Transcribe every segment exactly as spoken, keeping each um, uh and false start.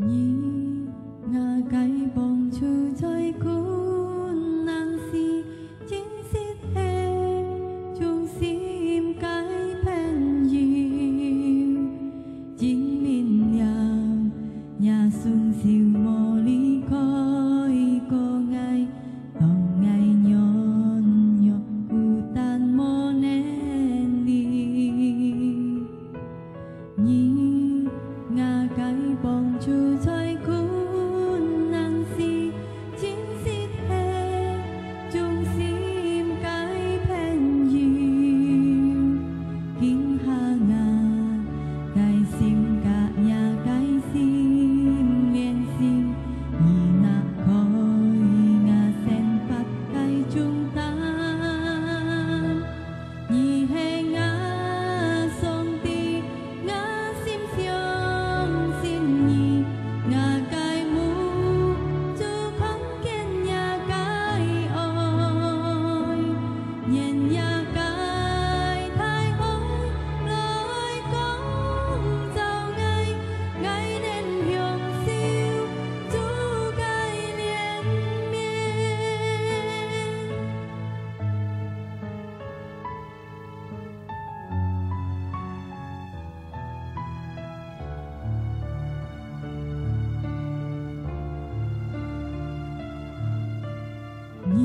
你，𠊎个幫助在困難時，真實係忠心个朋友。證明了若雙手無離開過𠊎，當𠊎軟弱孤單無能力。 你，𠊎个幫助在困難時，真實係忠心个朋友。今下𠊎个心佮若个心連心，你拿開𠊎生活个重擔。 你係𠊎上帝，𠊎心相信你，𠊎个目珠看見若个愛，願若个大愛來光照𠊎，𠊎能享受主个憐憫。 你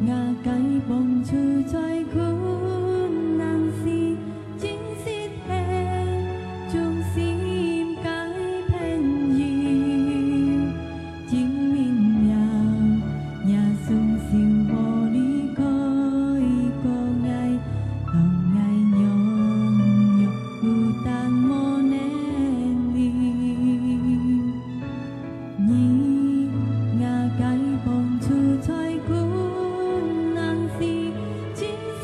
，𠊎个幫助在困難時，真實係忠心个朋友。 證明了若雙手無離開過𠊎，當𠊎軟弱孤單無能力。你，𠊎个幫助在困難時，真實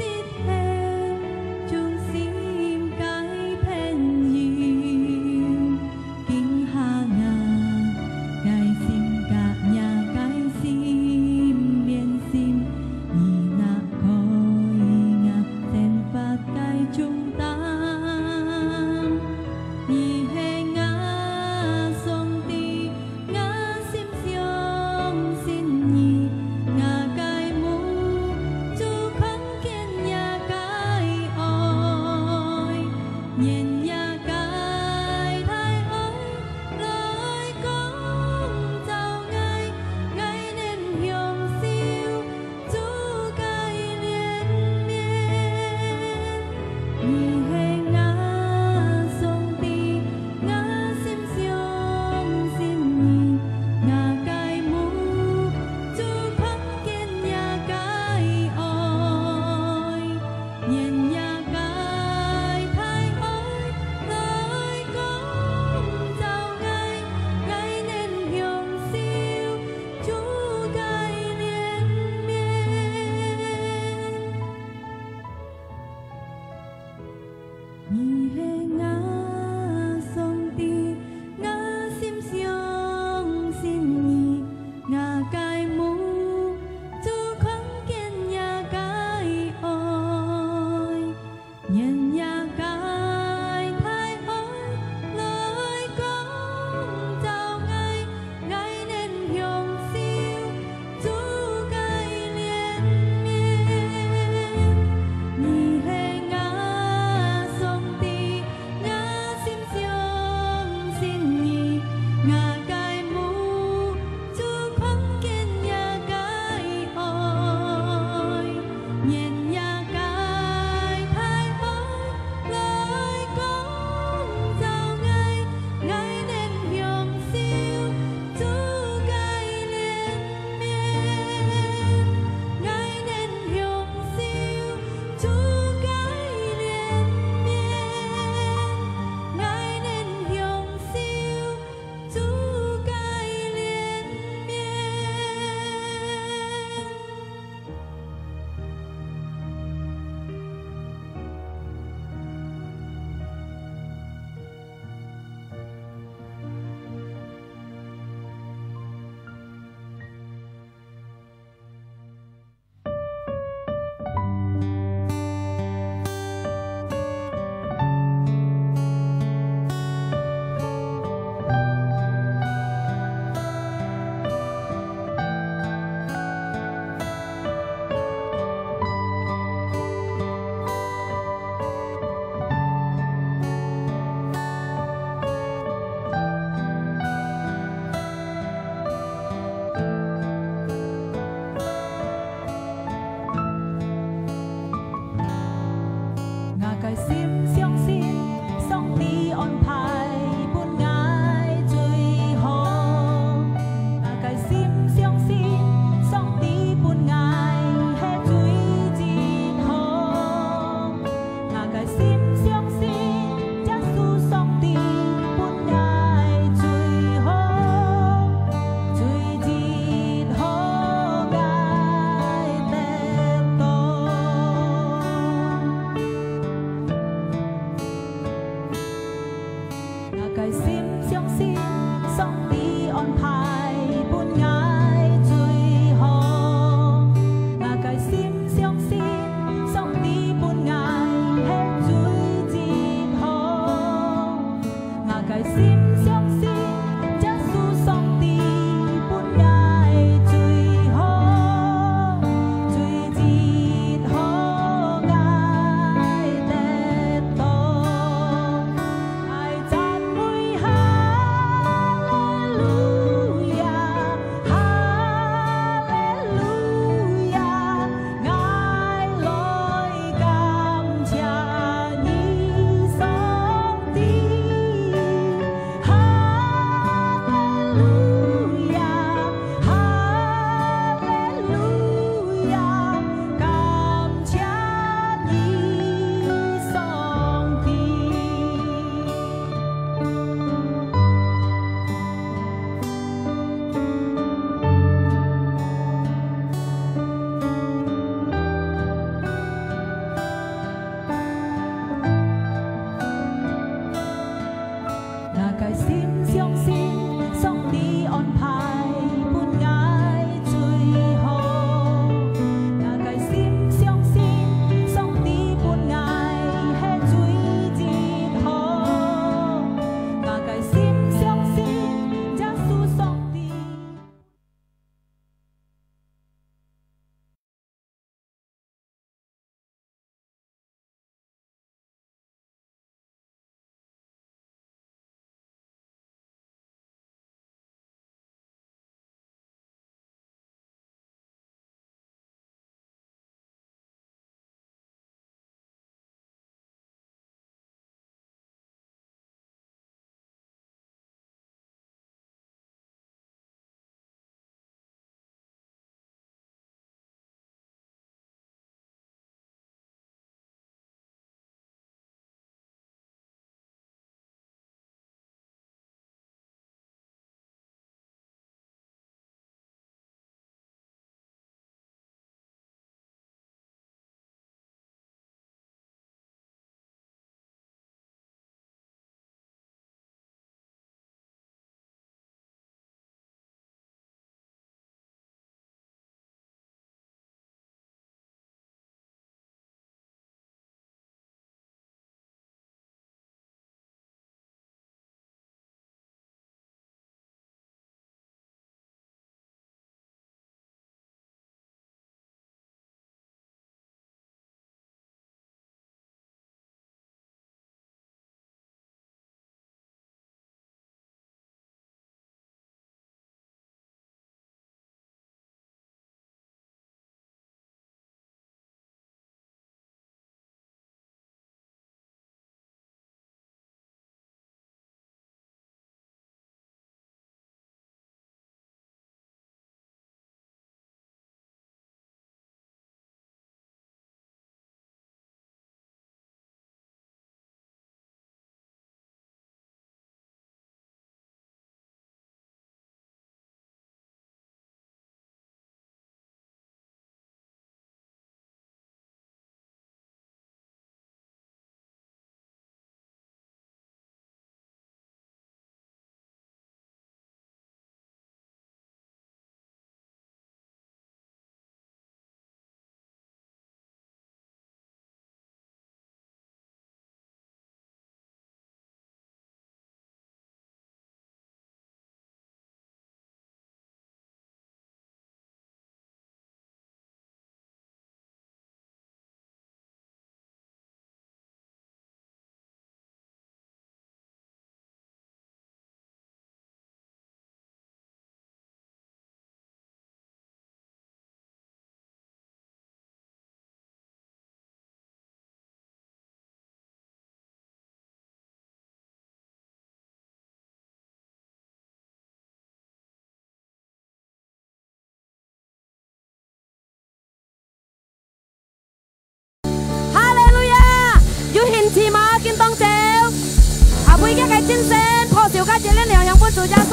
精神，拍手个熱烈，響響分主耶穌。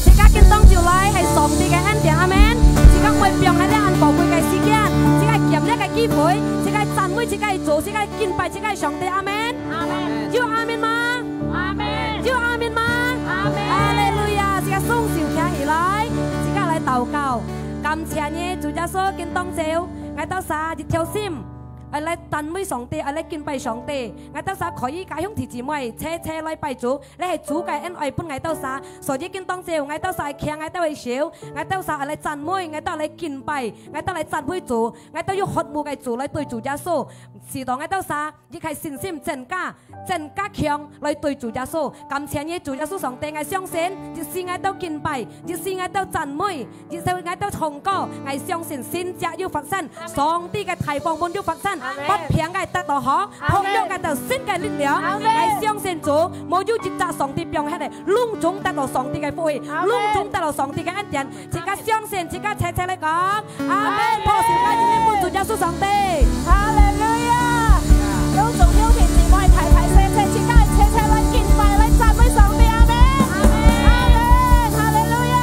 自家今當晝來，係上帝个恩典，阿門。自家毋會放忒這恁寶貴个時間，自家撿這个機會，自家讚美自家个主，自家敬拜自家个上帝，阿門。阿門。有阿門嗎？阿門。有阿門嗎？阿門。哈利路亞！自家雙手擎起來，自家來禱告。感謝你，主耶穌，今當晝，𠊎兜儕一條心，愛來讚美上帝，愛來敬拜上帝。 𠊎兜儕可以加兄弟姊妹齊齊來拜主，這係主个恩愛分𠊎兜儕。所以今當晝，𠊎兜儕擎𠊎兜个手，𠊎兜儕來讚美，𠊎兜來敬拜，𠊎兜來讚美主，𠊎兜有渴慕个主來對主耶穌，使到𠊎兜儕一个信心增加，增加強來對主耶穌。感謝你，主耶穌上帝，𠊎相信，一時𠊎兜敬拜，一時𠊎兜讚美， 一首𠊎兜唱歌，𠊎相信神蹟有發生，阿門。上帝个大豐滿有發生，阿門。發病个得到好，阿門。痛弱个得新个力量。阿門。𠊎相信主，無有一隻上帝放忒个，攏總得到上帝个福氣，阿門。攏總得到上帝个恩典。自家相信，自家齊齊來講，阿門。阿門。拍手个，今日分主耶穌上帝。哈利路亞！有種兄弟姊妹大大細細，自家齊齊來敬拜，來讚美上帝，阿門。阿門。阿門。哈利路亞！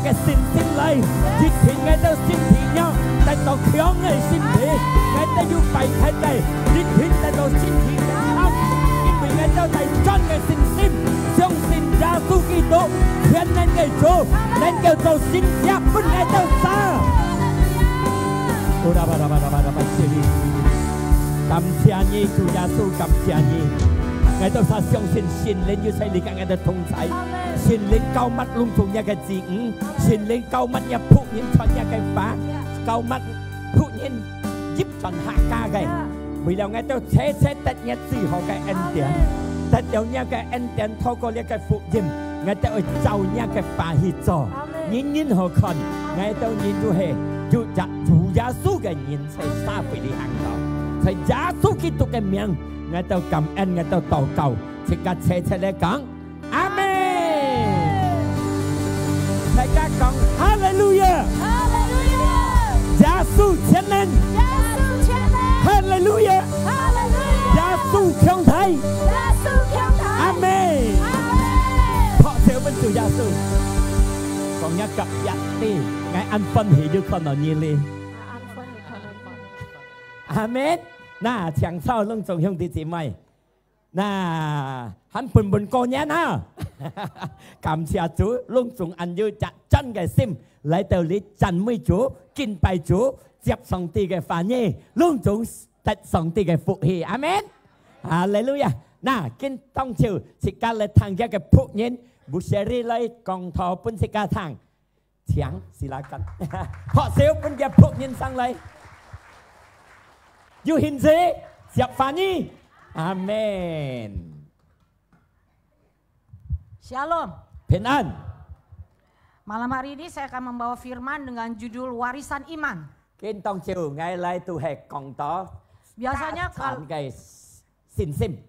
个信心來，一定𠊎兜身體要得到強个身體，𠊎兜有敗壞个，一定得到身體健康，因為𠊎兜帶真个信心，相信耶穌基督全能个主，能夠做神蹟分𠊎兜儕。感謝你，主耶穌，感謝你。𠊎兜儕相信聖靈有在這个𠊎兜同在，聖靈膏抹攏總若个子女，聖靈膏抹若僕人傳若个話，膏抹僕人入轉客家个。為了𠊎兜齊齊得若最好个恩典，得到若个恩典，透過這个福音，𠊎兜愛照若个話去做。人人好看，𠊎兜人就係有耶，主耶穌个人在社會裡行道。在耶穌基督个名，𠊎兜感恩，𠊎兜禱告，自家齊齊來講，阿門。大家講，哈利路亞！哈利路亞！耶穌全能！耶穌全能！哈利路亞！哈利路亞！耶穌強大！耶穌強大！阿門！阿門！拍手分主耶穌。講若隔壁，𠊎恁歡喜就看到你哩。阿門。那，請坐攏總兄弟姊妹。 那，還晡晡過年啊！感謝主，攏總恁有隻真个心，來到這讚美主、敬拜主、接上帝个話語，攏總得上帝个福氣。阿門！哈利路亞！那，今當晝自家來聽這个僕人，牧師來講道分自家聽。 請，silakan。拍手分厥僕人上來。有興趣，接話語。阿門。Shalom。平安。Malam hari ini saya akan membawa firman dengan judul Warisan Iman.今當晝，𠊎來都係講道，Biasanya kal- 家產个信心。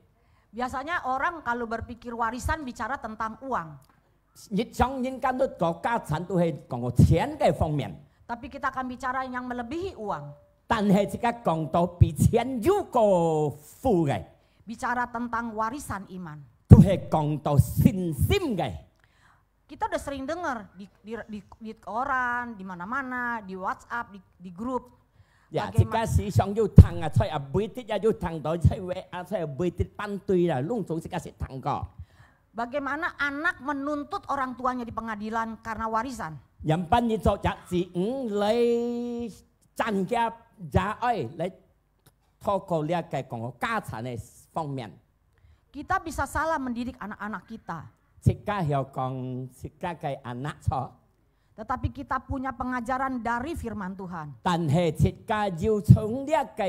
Biasanya orang kalau berpikir warisan bicara tentang uang. 日常人間都講家產都係講錢个方面。Tapi kita akan bicara yang melebihi uang. 但係自家講到比錢又過富个。Bicara tentang warisan iman. 都係講到信心个。Kita udah sering dengar di, di, di, di koran, di mana-mana, di WhatsApp, di, di grup. Ya，Bagaimana？自家時常有聽啊，在啊媒體也有聽到，在WA，在啊媒體班對啦，攏總自家識聽過。Bagaimana anak menuntut orang tuanya di pengadilan karena warisan？樣般你做隻子女來爭厥爺哀，來透過這个講家產个方面。Kita bisa salah mendidik anak-anak kita。自家曉講自家个anak錯。Tetapi kita punya pengajaran dari firman Tuhan。但係自家有從這个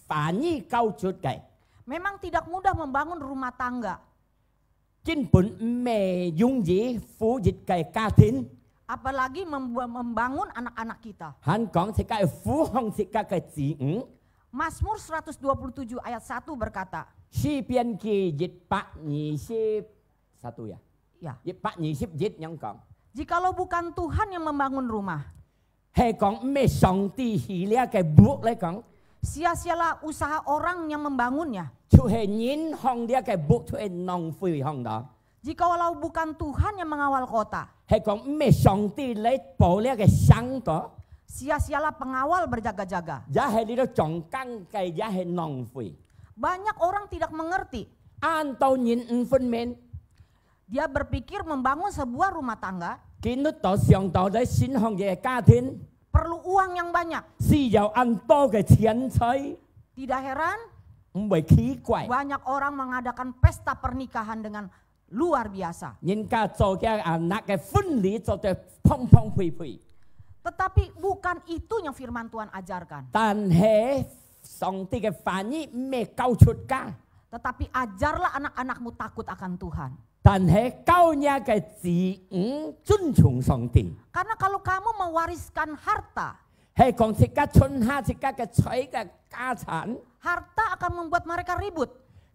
話語教出个。Memang tidak mudah membangun rumah tangga。 根本毋係容易扶一个家庭。Apalagi membu-，membangun anak-anak kita。還講自家愛扶䟘自家个子女。Mazmur seratus dua puluh tujuh ayat satu berkata，詩篇記一百二十，satu ya？Ya。一百二十一樣講。Jikalau bukan Tuhan yang membangun rumah， 係講毋係上帝起這个屋來講，sia-sialah usaha orang yang membangunnya。就係人䟘這个屋就係浪費䟘到。Jikalau bukan Tuhan yang mengawal kota，係講毋係上帝來保這个城个，sia-sialah pengawal berjaga-jaga。也係這个掌工个也係浪費。Banyak orang tidak mengerti。恁多人毋分明。 Dia berpikir membangun sebuah rumah tangga，佢都想到來興䟘一个家庭，perlu uang yang banyak。需要恁多个錢財。Tidak heran，毋會奇怪。Banyak orang mengadakan pesta pernikahan dengan luar biasa。人家做个anak个婚禮做得蓬蓬佩佩。Tetapi bukan itu yang firman Tuhan ajarkan。但係上帝个話語毋係教出家。 Tetapi ajarlah anak-anakmu takut akan Tuhan。但係教若个子女尊重上帝。Karena kalau kamu mewariskan harta，係講自家傳下自家个財个家產，harta akan membuat mereka ribut。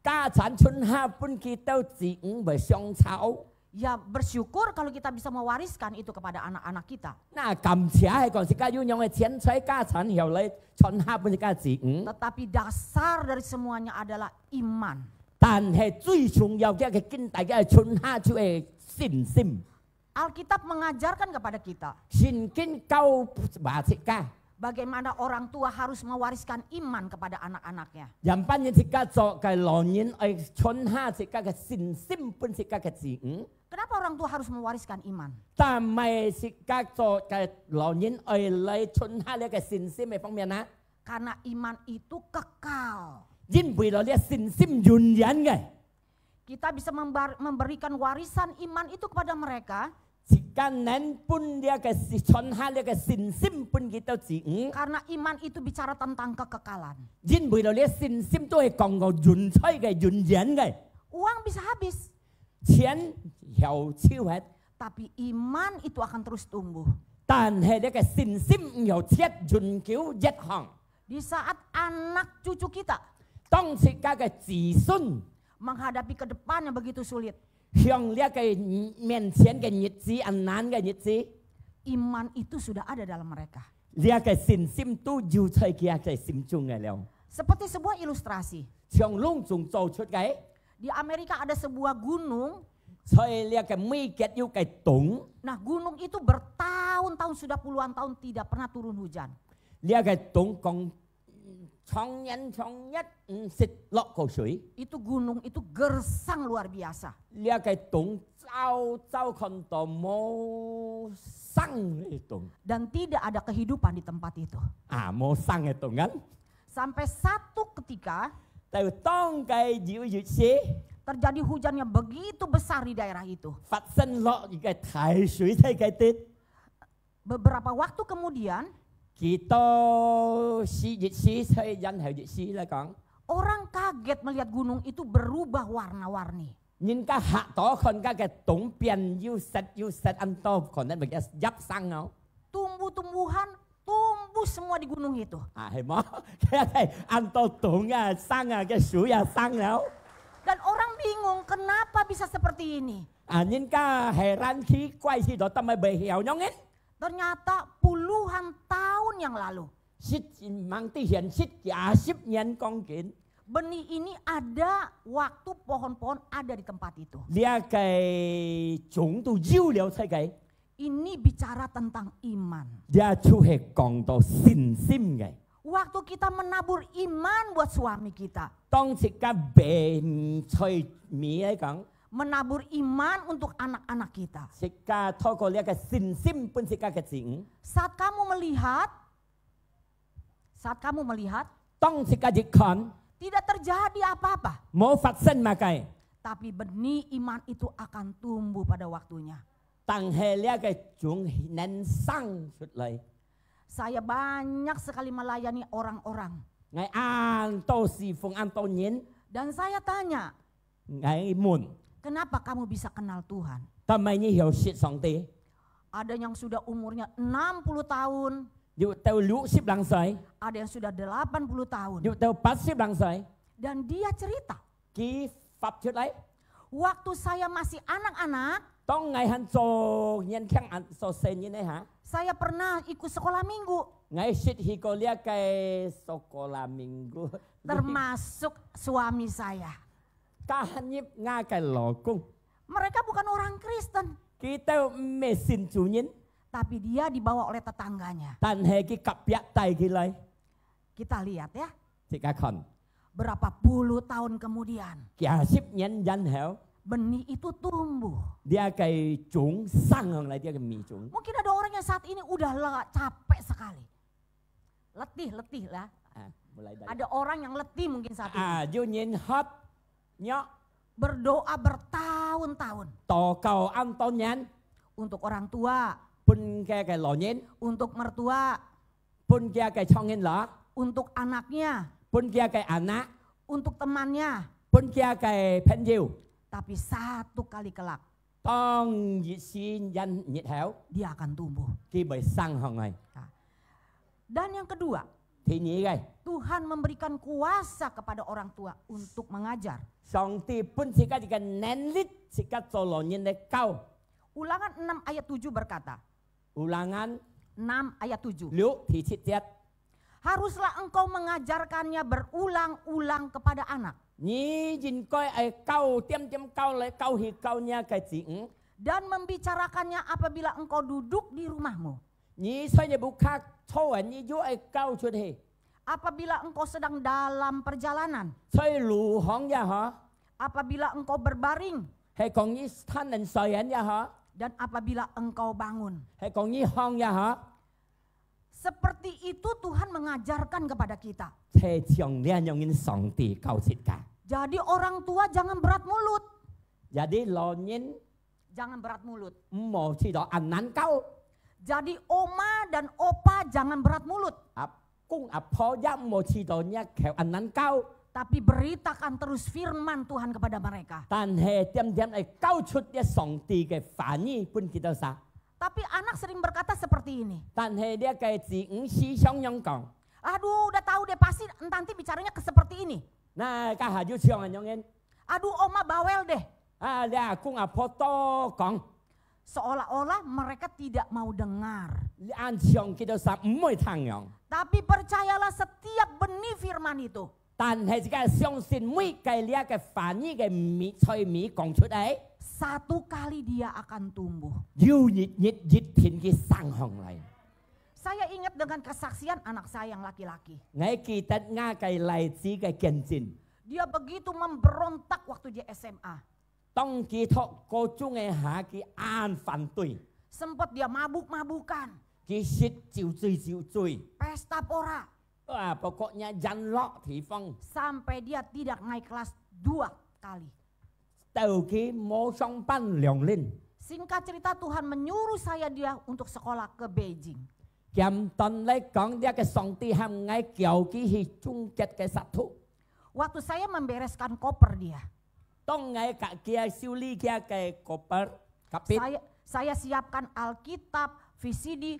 家產傳下分佢兜子女會相吵。Ya bersyukur kalau kita bisa mewariskan itu kepada anak-anak kita。那感謝係講自家有恁樣个錢財家產後來傳下分自家子女。Tetapi dasar dari semuanya adalah iman。但係最重要个，个根底个傳下就係信心。Alkitab mengajarkan kepada kita, 聖經教話自家， bagaimana orang tua harus mewariskan iman kepada anak-anaknya. 仰般人自家做个老人愛傳下自家个信心分自家个子女。 Kenapa orang tua harus mewariskan iman? 但係自家做个老人愛來傳下這个信心个方面啊， Karena iman itu kekal. 因為了這信心永遠个。 Kita bisa membar- memberikan warisan iman itu kepada mereka. 自家能分這个信- 傳下這个信心分佢兜子女。 Karena iman itu bicara tentang kekekalan. 因為了這信心都係講到永在个、永遠个。 Uang bisa habis. 錢會燒忒， Tapi iman itu akan terus tumbuh. 但係這个信心毋會絕，永久一項。 Di saat anak cucu kita 當自家个子孫 menghadapi ke depan yang begitu sulit, 向這个面前个日子，恁難个日子， iman itu sudah ada dalam mereka. 這个信心都有在佢个心中个了。 Seperti sebuah ilustrasi. 像攏總做出个， Di Amerika ada sebuah gunung. 在這个美國有个洞， Nah, gunung itu bertahun-tahun, sudah puluhan tahun tidak pernah turun hujan. 這个洞講長年長日毋識落過水。 Itu gunung itu gersang luar biasa. 這个洞燥燥看到無生个洞。 Dan tidak ada kehidupan di tempat itu. 啊，無生个洞啊。 Sampai satu ketika, 到當个有一日， terjadi hujan yang begitu besar di daerah itu. 發生落一个大水在該地。 Beberapa waktu kemudian, 幾多時日時，在然後日時來講， orang kaget melihat gunung itu berubah warna-warni. 人家嚇到看該个洞變有色有色，恁多可能會入生哦。 Tumbuh-tumbuhan tumbuh semua di gunung itu. 啊，係無？佢係恁多洞啊，生啊，个水啊，生了。 Dan orang bingung, kenapa bisa seperti ini? 啊，人家係恁奇怪，去到但係袂曉樣个。 Ternyata puluhan tahun yang lalu, 實際上，佇現實幾十年講緊， benih ini ada waktu pohon-pohon ada di tempat itu. 這个種都有了在該。 Ini bicara tentang iman. 這就係講到信心个。 Waktu kita menabur iman buat suami kita, 當自家被菜米來講， menabur iman untuk anak-anak kita, 自家透過這个信心分自家个子女。 Saat kamu melihat, saat kamu melihat, 當自家一看， tidak terjadi apa-apa, 無發生麼个， tapi benih iman itu akan tumbuh pada waktunya. 但係這个種能生出來。 Saya banyak sekali melayani orang-orang. 𠊎恁多侍奉恁多人。 Dan saya tanya, 𠊎問， kenapa kamu bisa kenal Tuhan? 做麼个你曉識上帝？ Ada yang sudah umurnya enam puluh tahun, 有到六十零歲， ada yang sudah delapan puluh tahun. 有到八十零歲。 Dan dia cerita, 佢發出來， waktu saya masih anak-anak, 當𠊎還做年輕人，做細人个下， saya pernah ikut sekolah minggu, 𠊎識去過這个sekolah minggu， termasuk suami saya. 加入𠊎个老公。 Mereka bukan orang Kristen, 佢兜毋係信主人， tapi dia dibawa oleh tetangganya. 但係佢隔壁帶佢來。 Kita lihat ya. 自家看。 Berapa puluh tahun kemudian, 幾十年然後， benih itu tumbuh. 這个種生上來，這个米種。 Mungkin ada orang yang saat ini udah lelah, capek sekali. Letih, letih lah. 啊，mulai dari。 Ada orang yang letih mungkin saat ini. 啊，有人渴弱， Berdoa bertahun-tahun. 禱告恁多年， Untuk orang tua, 分佢个老人， untuk mertua, 分佢个長人啦， untuk anaknya, 分佢个阿嬤， untuk temannya. 分佢个朋友。 Tapi satu kali kelak, 當一時間日後， dia akan tumbuh. 佢會生上來。 Nah, dan yang kedua, 第二个， Tuhan memberikan kuasa kepada orang tua untuk mengajar. 上帝分自家一个能力，自家做老人來教。 Ulangan enam ayat tujuh berkata, Ulangan ，enam ayat tujuh, 六第七節。 Haruslah engkau mengajarkannya berulang-ulang kepada anak. 你應該愛教，點點教來教去教若个子女。Dan membicarakannya apabila engkau duduk di rumahmu. 你在你屋下坐完，你就愛交出去。 Apabila engkau sedang dalam perjalanan. 在路項也好， Apabila engkau berbaring. 係講你攤等睡人也好， Dan apabila engkau bangun. 係講你䟘也好。 Seperti itu Tuhan mengajarkan kepada kita. 就像這樣人上帝教自家。 Jadi orang tua jangan berat mulut. 也啲老人 Jangan berat mulut. 毋好試到恁難教， Jadi oma dan opa jangan berat mulut. 阿公阿婆也毋好試到若口恁難教。 Tapi beritakan terus firman Tuhan kepada mereka. 但係點點愛交出這上帝个話語分佢兜儕。 Tapi anak sering berkata seperti ini. 但係這个子女時常樣講， Aduh, udah tahu deh, pasti nanti bicaranya ke seperti ini. 那家下就像恁樣人， Aduh, oma bawel deh. 啊，這阿公阿婆多講， Seolah-olah mereka tidak mau dengar. 恁像佢兜儕毋會聽樣。 Tapi percayalah, setiap benih firman itu, 但係自家相信每个這个話語个米菜米講出來， satu kali dia akan tumbuh. 有一日一定佢生上來。 Saya ingat dengan kesaksian anak saya yang laki-laki. 𠊎記得𠊎个倈子个見證， Dia begitu memberontak waktu dia S M A. 當佢讀高中个下，佢恁反對， Sempat dia mabuk-mabukan, 佢食酒醉酒醉， pesta pora, 啊，不過人人落地方， sampai dia tidak naik kelas dua kali. 到佢無上班兩年。 Singkat cerita, Tuhan menyuruh saya dia untuk sekolah ke Beijing. 簡單來講，這个上帝喊𠊎叫佢去中國个石頭。 Waktu saya membereskan koper dia, 當𠊎甲佢修理佢个koper，甲必 saya saya siapkan Alkitab, V C D,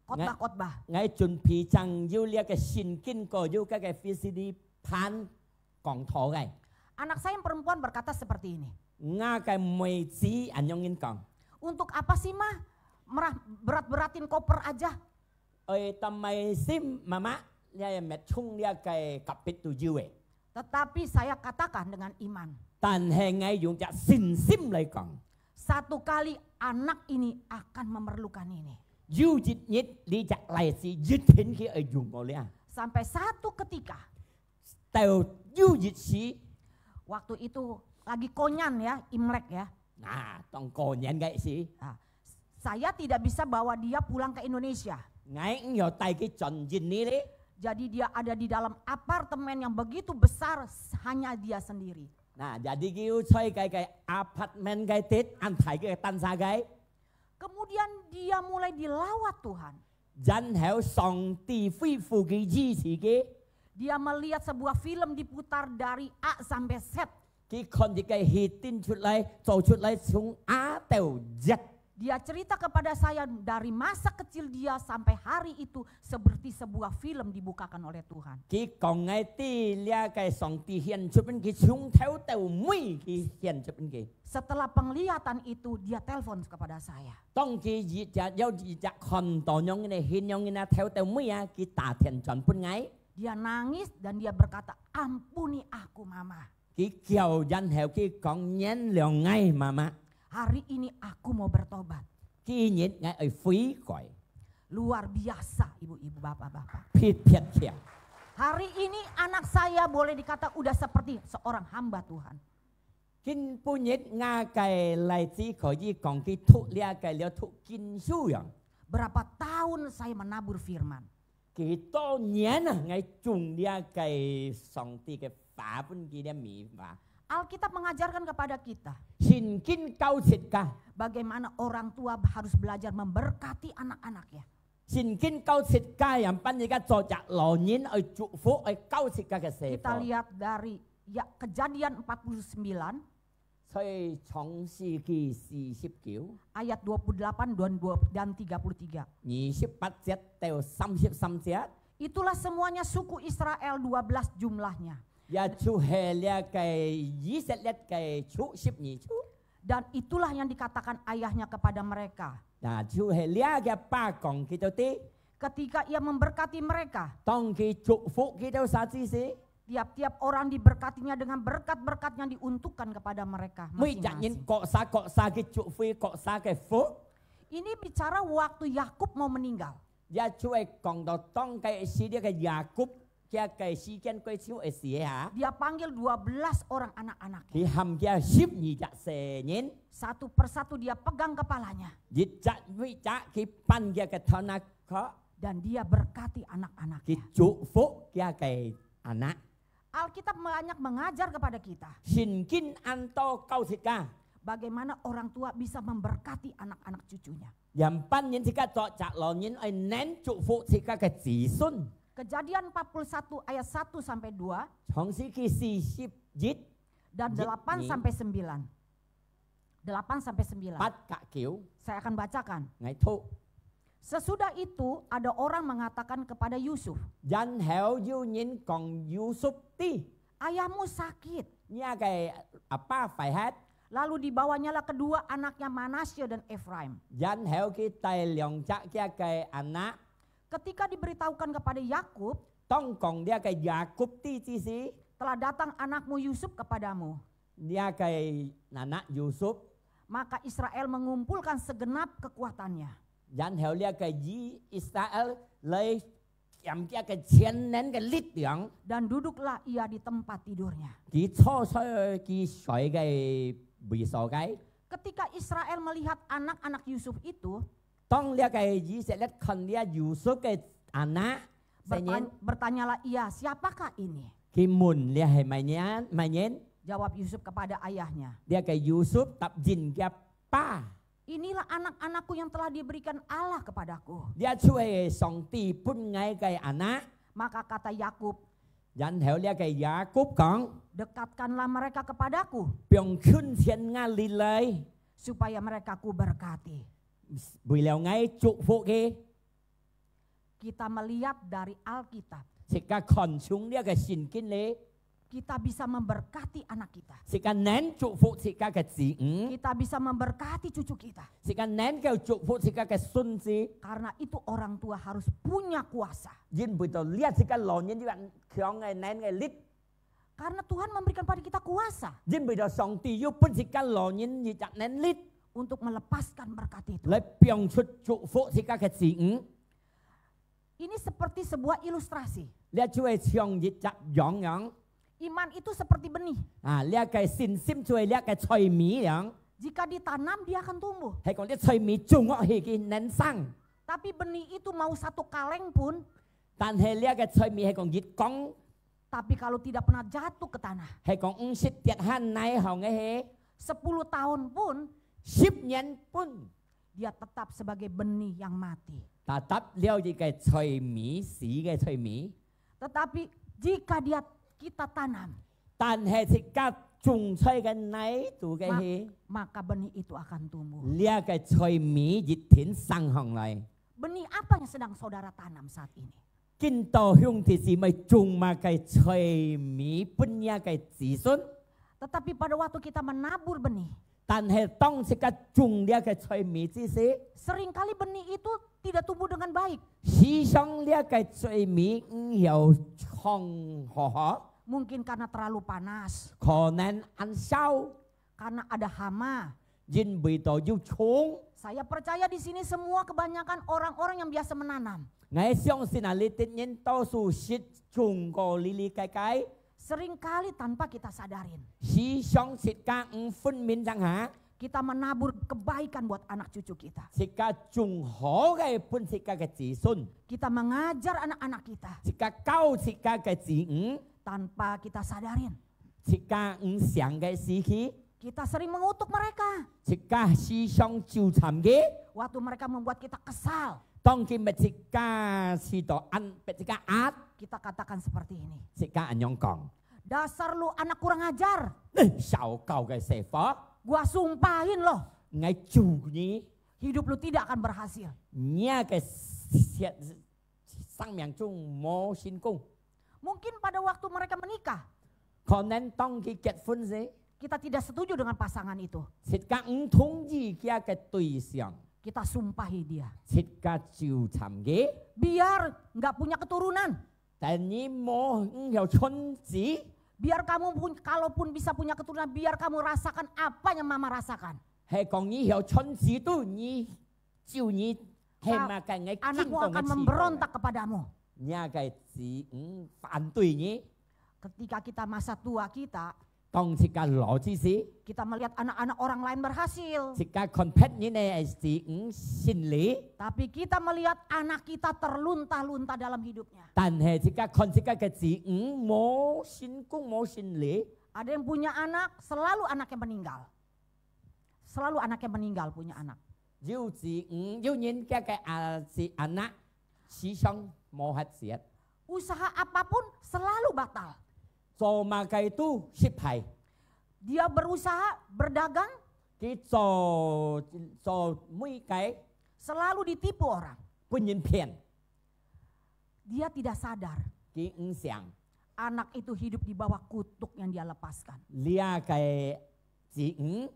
khotbah-khotbah. 𠊎準備正有這个聖經，過有該个V C D盤講道个。 Anak saya yang perempuan berkata seperti ini. 𠊎个妹子恁樣講： Untuk apa sih, Mah? Merah berat-beratin koper aja. 愛做麼个心，媽媽，你愛搣重這个甲必都有个。 Tetapi saya katakan dengan iman, 但係𠊎用隻信心來講， satu kali anak ini akan memerlukan ini. 有一日你隻倈子一定佢愛用我了。 Sampai satu ketika, 到有一時， waktu itu lagi konyan ya, Imlek ya. 啊，當過年个時， Nah, saya tidak bisa bawa dia pulang ke Indonesia. 𠊎毋曉帶佢轉印尼咧。 Jadi dia ada di dalam apartemen yang begitu besar, hanya dia sendiri. 那，jadi佢有在該个apartment个地，恁大个單儕个。 Kemudian dia mulai dilawat Tuhan. 然後上帝恢復佢醫治佢。 Dia melihat sebuah film diputar dari A sampai Z. 佢看一个戲定出來，做出來從A到Z。 Dia cerita kepada saya dari masa kecil dia sampai hari itu seperti sebuah film dibukakan oleh Tuhan. 佢講个知這个上帝顯出分佢，從頭到尾佢顯出分佢。 Setelah penglihatan itu, dia telepon kepada saya. 當佢一隻有一隻看到樣个現樣个啊，頭到尾啊，佢打電轉分𠊎。 Dia nangis dan dia berkata, "Ampuni aku, Mama. 佢叫，然後佢講：「原諒𠊎，媽媽。 Hari ini aku mau bertobat." 今日𠊎愛悔改。 Luar biasa, ibu-ibu, bapak-bapak. 別別強。 Hari ini anak saya boleh dikata udah seperti seorang hamba Tuhan. 今晡日𠊎个倈子可以講佢讀這个了讀經書樣。 Berapa tahun saya menabur firman. 幾多年啊，𠊎種這个上帝个話分佢這米話。 Alkitab mengajarkan kepada kita聖經教自家， bagaimana orang tua harus belajar memberkati anak-anaknya. 聖經教自家，樣般自家做隻老人愛祝福，愛教自家个細 Kita 伙。 lihat dari ya, Kejadian empat puluh sembilan 在創世記四十九， ayat dua puluh delapan dan dua dan tiga puluh tiga. 二十八節到三十三節， Itulah semuanya suku Israel, dua belas jumlahnya. 也就係這个以色列个族十二族。 Dan itulah yang dikatakan ayahnya kepada mereka. 那就係這个爸講佢兜知， Ketika ia memberkati mereka, 當佢祝福佢兜儕之時， Tiap-tiap orang diberkatinya dengan berkat-berkat yang diuntukkan kepada mereka 每隻人 masing-masing. 各儕各儕个祝福，各儕个福。 Ini bicara waktu Yakub mau meninggal. 也就係講到當該時這个雅各，佢个時間過手个時下， Dia panggil dua belas orang anak-anak. 佢喊佢十二隻細人， Satu persatu dia pegang kepalanya. 一隻一隻佢扳佢个頭那殼， Dan dia berkati 佢 anak-anaknya. 祝福佢个anak。 Alkitab banyak mengajar kepada kita 聖經恁多教自家， bagaimana orang tua bisa memberkati anak-anak cucunya. 仰般人自家做隻老人愛能祝福自家个子孫。 Kejadian empat puluh satu ayat satu sampai dua 創世記四十一， dan Jit delapan ni. sampai sembilan. Delapan sampai sembilan. 八甲九， Saya akan bacakan. 𠊎讀。 Sesudah itu ada orang mengatakan kepada Yusuf, 然後有人講Yusuf知， "Ayahmu sakit." 你个阿爸壞忒， Lalu dibawanyalah kedua anaknya Manasya dan Efraim. 然後佢帶兩隻佢个anak， Ketika diberitahukan kepada Yakub, 當講這个雅各知之時， "Telah datang anakmu Yusuf kepadamu," 這个anak Yusuf， maka Israel mengumpulkan segenap kekuatannya 然後這个以色列來佔佢个全能个力量， dan duduklah ia di tempat tidurnya. 佢坐在佢睡个位所在。 Ketika Israel melihat anak-anak Yusuf itu, 當這个以色列看這Yusuf个anak，細人， bertan-, bertanyalah ia, "Siapakah ini?" 佢問這係麼人？麼人？ Jawab Yusuf kepada ayahnya, 這个Yusuf答應佢爸： "Inilah anak-anakku yang telah diberikan Allah kepadaku." 這就係上帝分𠊎个anak。 Maka kata Yakub, 然後這个雅各講： "Dekatkanlah mereka kepadaku, 放近前𠊎哩來， supaya mereka kuberkati." 為了𠊎祝福佢。 Kita melihat dari Alkitab, 自家看重這个聖經咧， kita bisa memberkati anak kita. 自家能祝福自家个子女， Kita bisa memberkati cucu kita. 自家能夠祝福自家个孫子， Karena itu orang tua harus punya kuasa. 因為到這自家老人有強个能个力， Karena Tuhan memberikan pada kita kuasa 因為到上帝有分自家老人一隻能力， untuk melepaskan berkat itu. 來放出祝福自家个子女。 Ini seperti sebuah ilustrasi. 這就係像一隻羊樣， Iman itu seperti benih. 啊，這个信心就係這个菜米樣， Jika ditanam, dia akan tumbuh. 係講這菜米種落去佢能生， Tapi benih itu mau satu kaleng pun, 但係這个菜米係講一公， tapi kalau tidak pernah jatuh ke tanah, 係講毋識跌下泥項个係， sepuluh tahun pun, 十年半， dia tetap sebagai benih yang mati. 但搭了一个菜米，死个菜米。 Tetapi jika dia, kita tanam, 但係自家種菜个泥肚个係， maka benih itu akan tumbuh. 這个菜米一定生項來。 Benih apa yang sedang saudara tanam saat ini? 今到兄弟姊妹種麼个菜米分這个子孫， Tetapi pada waktu kita menabur benih, 但係當自家種這个菜米之時， seringkali benih itu tidak tumbuh dengan baik. 時常這个菜米毋曉長好好， Mungkin karena terlalu panas, 可能恁燒， karena ada hama. 因為到有蟲。 Saya percaya di sini semua kebanyakan orang-orang yang biasa menanam. 𠊎相信啊，你兜人多數識種過哩哩个个， Seringkali tanpa kita sadarin, 時常自家毋分明當下， kita menabur kebaikan buat anak cucu kita. 自家種好个分自家个子孫， Kita mengajar anak-anak kita 自家教自家个子女， tanpa kita sadarin. 自家毋想个時期， Kita sering mengutuk mereka 自家時常糾纏佢。 waktu mereka membuat kita kesal. 當佢逼自家試到恁，逼自家壓， Kita katakan seperti ini, 自家恁樣講： "Dasar lu anak kurang ajar. 你燒狗个細貨， Gua sumpahin lo, 𠊎咒你， hidup lu tidak akan berhasil." 你个生命中無成功。 Mungkin pada waktu mereka menikah, 可能當佢結婚時， kita tidak setuju dengan pasangan itu. 自家毋同意佢个對象， Kita sumpahi dia. 自家糾纏佢， Biar nggak punya keturunan. 但你無，毋曉傳子。 Biar kamu pun, kalaupun bisa punya keturunan, biar kamu rasakan apa yang mama rasakan. 係講你曉傳子都，你就你係麼个，𠊎經過 Anakmu akan memberontak kepadamu. 你个子女反對你。 Ketika kita masa tua kita, 當自家老之時， kita melihat anak-anak orang lain berhasil. 自家看別人个子女勝利， Tapi kita melihat anak kita terlunta-lunta dalam hidupnya. 但係自家看自家个子女無成功無勝利。 Ada yang punya anak, selalu anaknya meninggal. Selalu anaknya meninggal punya anak. 有子女，有人家个啊，子女時常無法節， Usaha apapun selalu batal. 做麼个都失敗。 Dia berusaha, berdagang, 佢做，做每个 selalu ditipu orang. 分人騙。 Dia tidak sadar. 佢毋想， Anak itu hidup di bawah kutuk yang dia lepaskan. 這个子女，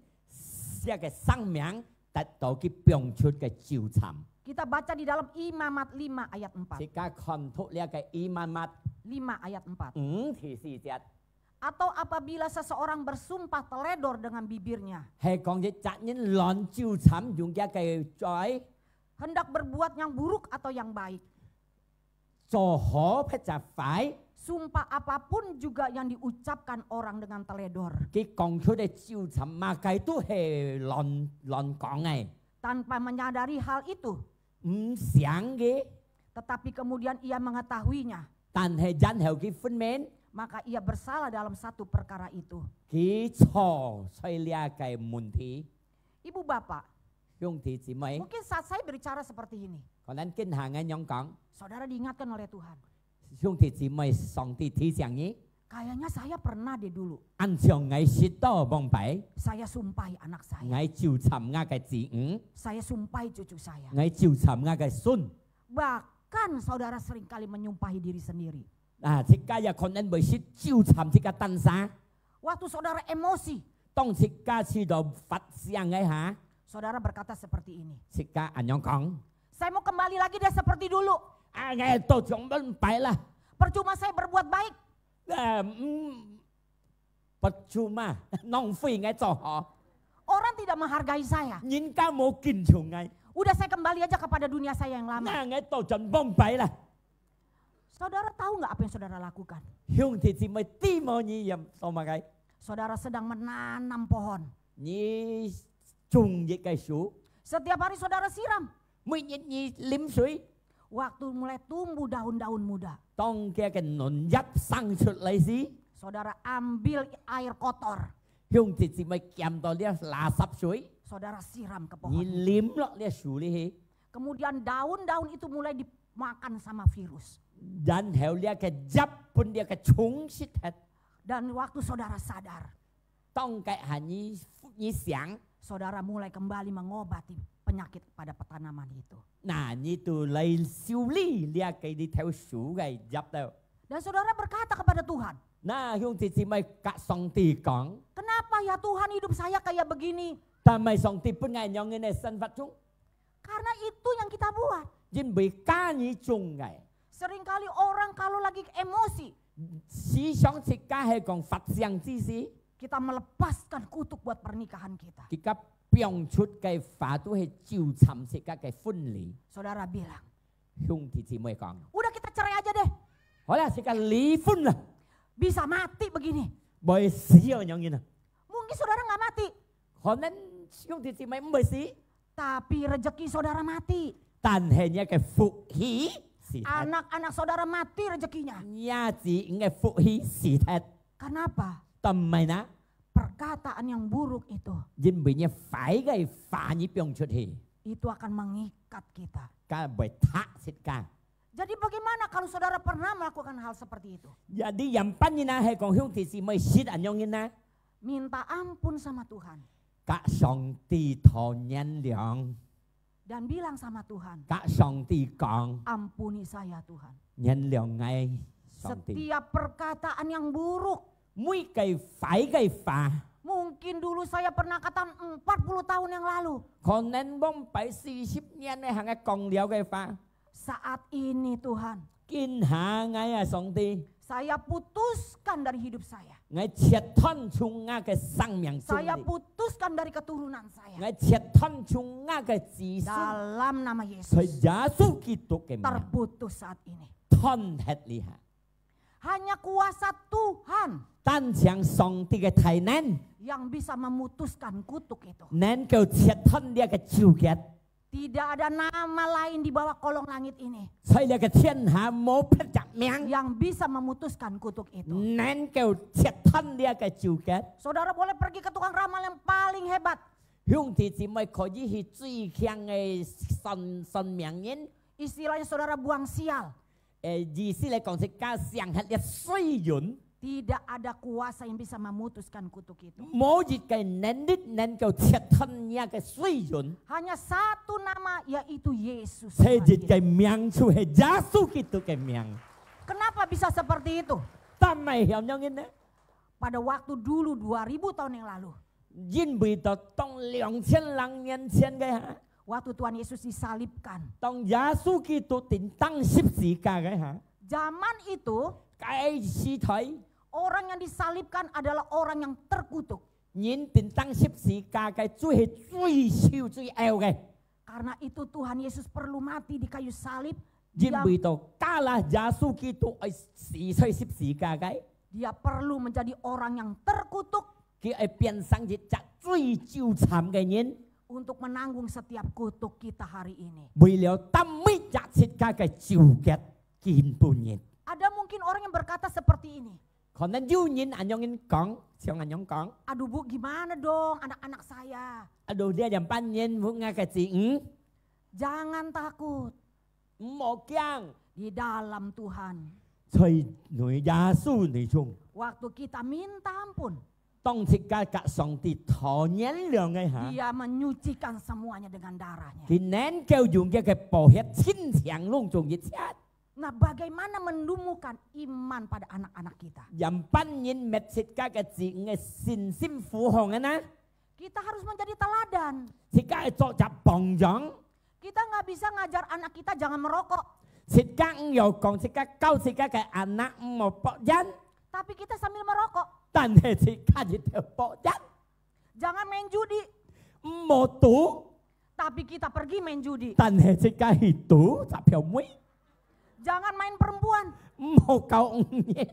這个生命得到佢放出个咒讒。 Kita baca di dalam Imamat lima ayat empat. 自家看讀這个以馬忒 Lima ayat empat. 五第四節。 Atau apabila seseorang bersumpah teledor dengan bibirnya, 係講一隻人亂咒讒用佢个嘴， hendak berbuat yang buruk atau yang baik, 做好或者壞， sumpah apapun juga yang diucapkan orang dengan teledor, 佢講出个咒讒，麼个都係亂，亂講个， tanpa menyadari hal itu, 毋想个， tetapi kemudian ia mengetahuinya, 但係然後佢分明， maka ia bersalah dalam satu perkara itu. 佢錯在這个問題。 Ibu bapak, 兄弟姊妹， mungkin saat saya berbicara seperti ini, 可能今下𠊎恁樣講， saudara diingatkan oleh Tuhan. 兄弟姊妹，上帝提醒你， Kayaknya saya pernah deh dulu. 恁像𠊎試著往擺， Saya sumpahi anak saya. 𠊎咒讒𠊎个子女， Saya sumpahi cucu saya. 𠊎咒讒𠊎个孫。 Bahkan saudara seringkali menyumpahi diri sendiri. 啊，自家也可能會試咒讒自家單儕。 Waktu saudara emosi, 當自家試著發性个下， saudara berkata seperti ini. 自家恁樣講： Saya mau kembali lagi deh seperti dulu. 啊，𠊎倒像往擺啦。 Percuma saya berbuat baik. 啊，嗯，不做嘛，浪費𠊎做好。 Orang tidak menghargai saya. 人家無敬重𠊎， Udah saya kembali aja kepada dunia saya yang lama. 那𠊎倒像往擺啦。 Saudara tahu nggak apa yang saudara lakukan? 兄弟姊妹，知無你又做麼个？ Saudara sedang menanam pohon. 你種一个樹， Setiap hari saudara siram. 每日你淋水， Waktu mulai tumbuh daun-daun muda, 當佢个嫩葉生出來時， saudara ambil air kotor. 兄弟姊妹撿到這垃圾水， Saudara siram ke 你 pohon. 淋落這樹裡去， Kemudian daun-daun itu mulai dimakan sama virus. 然後這个葉分這个蟲食忒。 Dan waktu saudara sadar, 當該下你，你醒， saudara mulai kembali mengobati penyakit pada tanaman itu. 那你就來修理這个你頭樹个葉了。 Dan saudara berkata kepada Tuhan, 那兄弟姊妹甲上帝講： Kenapa ya Tuhan, hidup saya kayak begini? 但係上帝分𠊎仰般个生活中， Karena itu yang kita buat. 因為家你種个。 Seringkali orang kalau lagi emosi, 時常自家係講發性之時， kita melepaskan kutuk buat pernikahan kita. 佢甲放出个話都係糾纏自家个婚禮。 Saudara bilang, 兄弟姊妹講： Udah, kita cerai aja deh. 好啦，自家離婚啦， Bisa mati begini. 會死啊，仰般啊？ Mungkin saudara nggak mati, 可能兄弟姊妹毋會死， tapi rezeki saudara mati. 但係你个福氣死忒， Anak-anak saudara mati rezekinya. 你子女个福氣死忒。 Kenapa? 但毋係呢， Perkataan yang buruk itu, 因為你壞个話你放出去， itu akan mengikat kita. 佢會踢自家。 Jadi bagaimana kalau saudara pernah melakukan hal seperti itu? 也你樣般人啊，係講兄弟姊妹識恁樣人啊， Minta ampun sama Tuhan. 甲上帝討原諒。 Dan bilang sama Tuhan, 甲上帝講： Ampuni saya Tuhan. 原諒𠊎，上帝。 Setiap perkataan yang buruk, 每个壞个話， mungkin dulu saya pernah katakan empat puluh tahun yang lalu. 可能往擺四十年个行个講了个話， Saat ini Tuhan, 今下𠊎啊，上帝， Saya putuskan dari hidup saya. 𠊎切斷從𠊎个生命中 Saya 裡， putuskan dari keturunan saya. 𠊎切斷從𠊎个子孫， Dalam nama 在 Yesus. 耶穌基督个名， Terputus saat ini. 斷忒這下。 Hanya kuasa Tuhan 單淨上帝个大能， yang bisa memutuskan kutuk itu. 能夠切斷這个咒結。 Tidak ada nama lain di bawah kolong langit ini 在這个天下無別隻名， yang bisa memutuskan kutuk itu. 能夠切斷這个咒結。 Saudara boleh pergi ke tukang ramal yang paling hebat. 兄弟姊妹可以去最強个算，算命人， Istilahnya saudara buang sial. 誒，意思來講，自家想忒這衰運， Tidak ada kuasa yang bisa memutuskan kutuk itu. 無一个能力能夠切斷這个衰運。 Hanya satu nama, yaitu Yesus. 只一个名，就係耶穌基督个名。 Kenapa bisa seperti itu? 但係曉仰形呢？ Pada waktu dulu dua ribu tahun yang lalu, 因為到當兩千零年前个下， waktu Tuhan Yesus disalibkan, 當耶穌基督釘當十字架个下， zaman itu 該時代， orang yang disalibkan adalah orang yang terkutuk. 人釘當十字架个最，最受最拗个。 Karena itu Tuhan Yesus perlu mati di kayu salib. 因 Dia, 為到加拉耶穌基督愛死在十字架个， dia perlu menjadi orang yang terkutuk 佢愛變成一隻最咒讖个人， untuk menanggung setiap kutuk kita hari ini. 為了擔每隻自家个咒結今晡日。 Ada mungkin orang yang berkata seperti ini, 可能有人恁樣講，像恁樣講： "Aduh Bu, gimana dong anak-anak saya?" 啊，到這樣半年，𠊎个子女， Jangan takut, 毋好驚， di dalam Tuhan. 在內耶穌內中。 Waktu kita minta ampun, 當自家甲上帝討原諒个下， Dia menyucikan semuanya dengan darahnya. 佢能夠用佢个寶血清淨攏總一切。 Nah, bagaimana menumbuhkan iman pada anak-anak kita? 樣般人搣自家个子女个信心富強个呢？ Kita harus menjadi teladan. 自家愛做隻榜樣， Kita nggak bisa ngajar anak kita jangan merokok, 自家毋要講自家教自家个anak毋好博煙， tapi kita sambil merokok. 但係自家一條博煙， Jangan main judi, 毋好賭， tapi kita pergi main judi. 但係自家去賭隻票妹， Jangan main perempuan, 毋好交女人。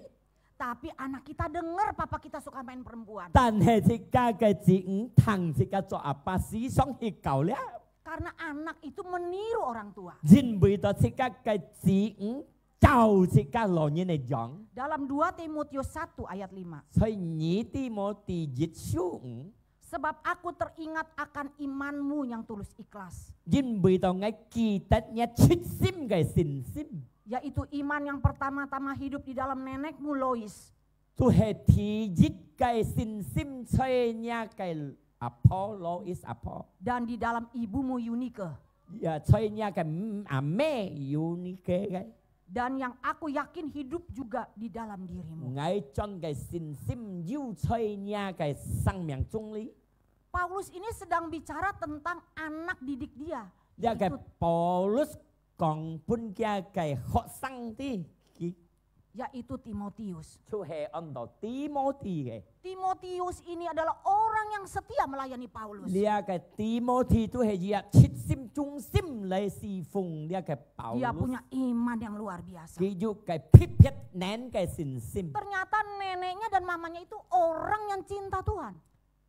tapi anak kita dengar papa kita suka main perempuan. 但係自家个子女聽自家做阿爸時常去交了， Karena anak itu meniru orang tua. 因為到自家个子女照自家老人个樣。 Dalam dua Timotius satu ayat lima. 在二提摩太一書五， Sebab aku teringat akan imanmu yang tulus ikhlas, 因為到𠊎記得你切心个信心， yaitu iman yang pertama-tama hidup di dalam nenekmu Lois, 就係第一个信心在你个阿婆，Lois阿婆， dan di dalam ibumu Yunike, 也在你个阿姆Yunike个。 dan yang aku yakin hidup juga di dalam dirimu.𠊎將个信心有在你个生命中裡。 Paulus ini sedang bicara tentang anak didik dia, 這个 yaitu, 保羅講分佢个學生知，佢 yaitu Timotius. 就係安到提摩太个。 Timotius ini adalah orang yang setia melayani Paulus. 這个提摩太都係一切心忠心來侍奉這个保 Dia 羅。 punya iman yang luar biasa. 佢有个特別能个信心。 Ternyata neneknya dan mamanya itu orang yang cinta Tuhan.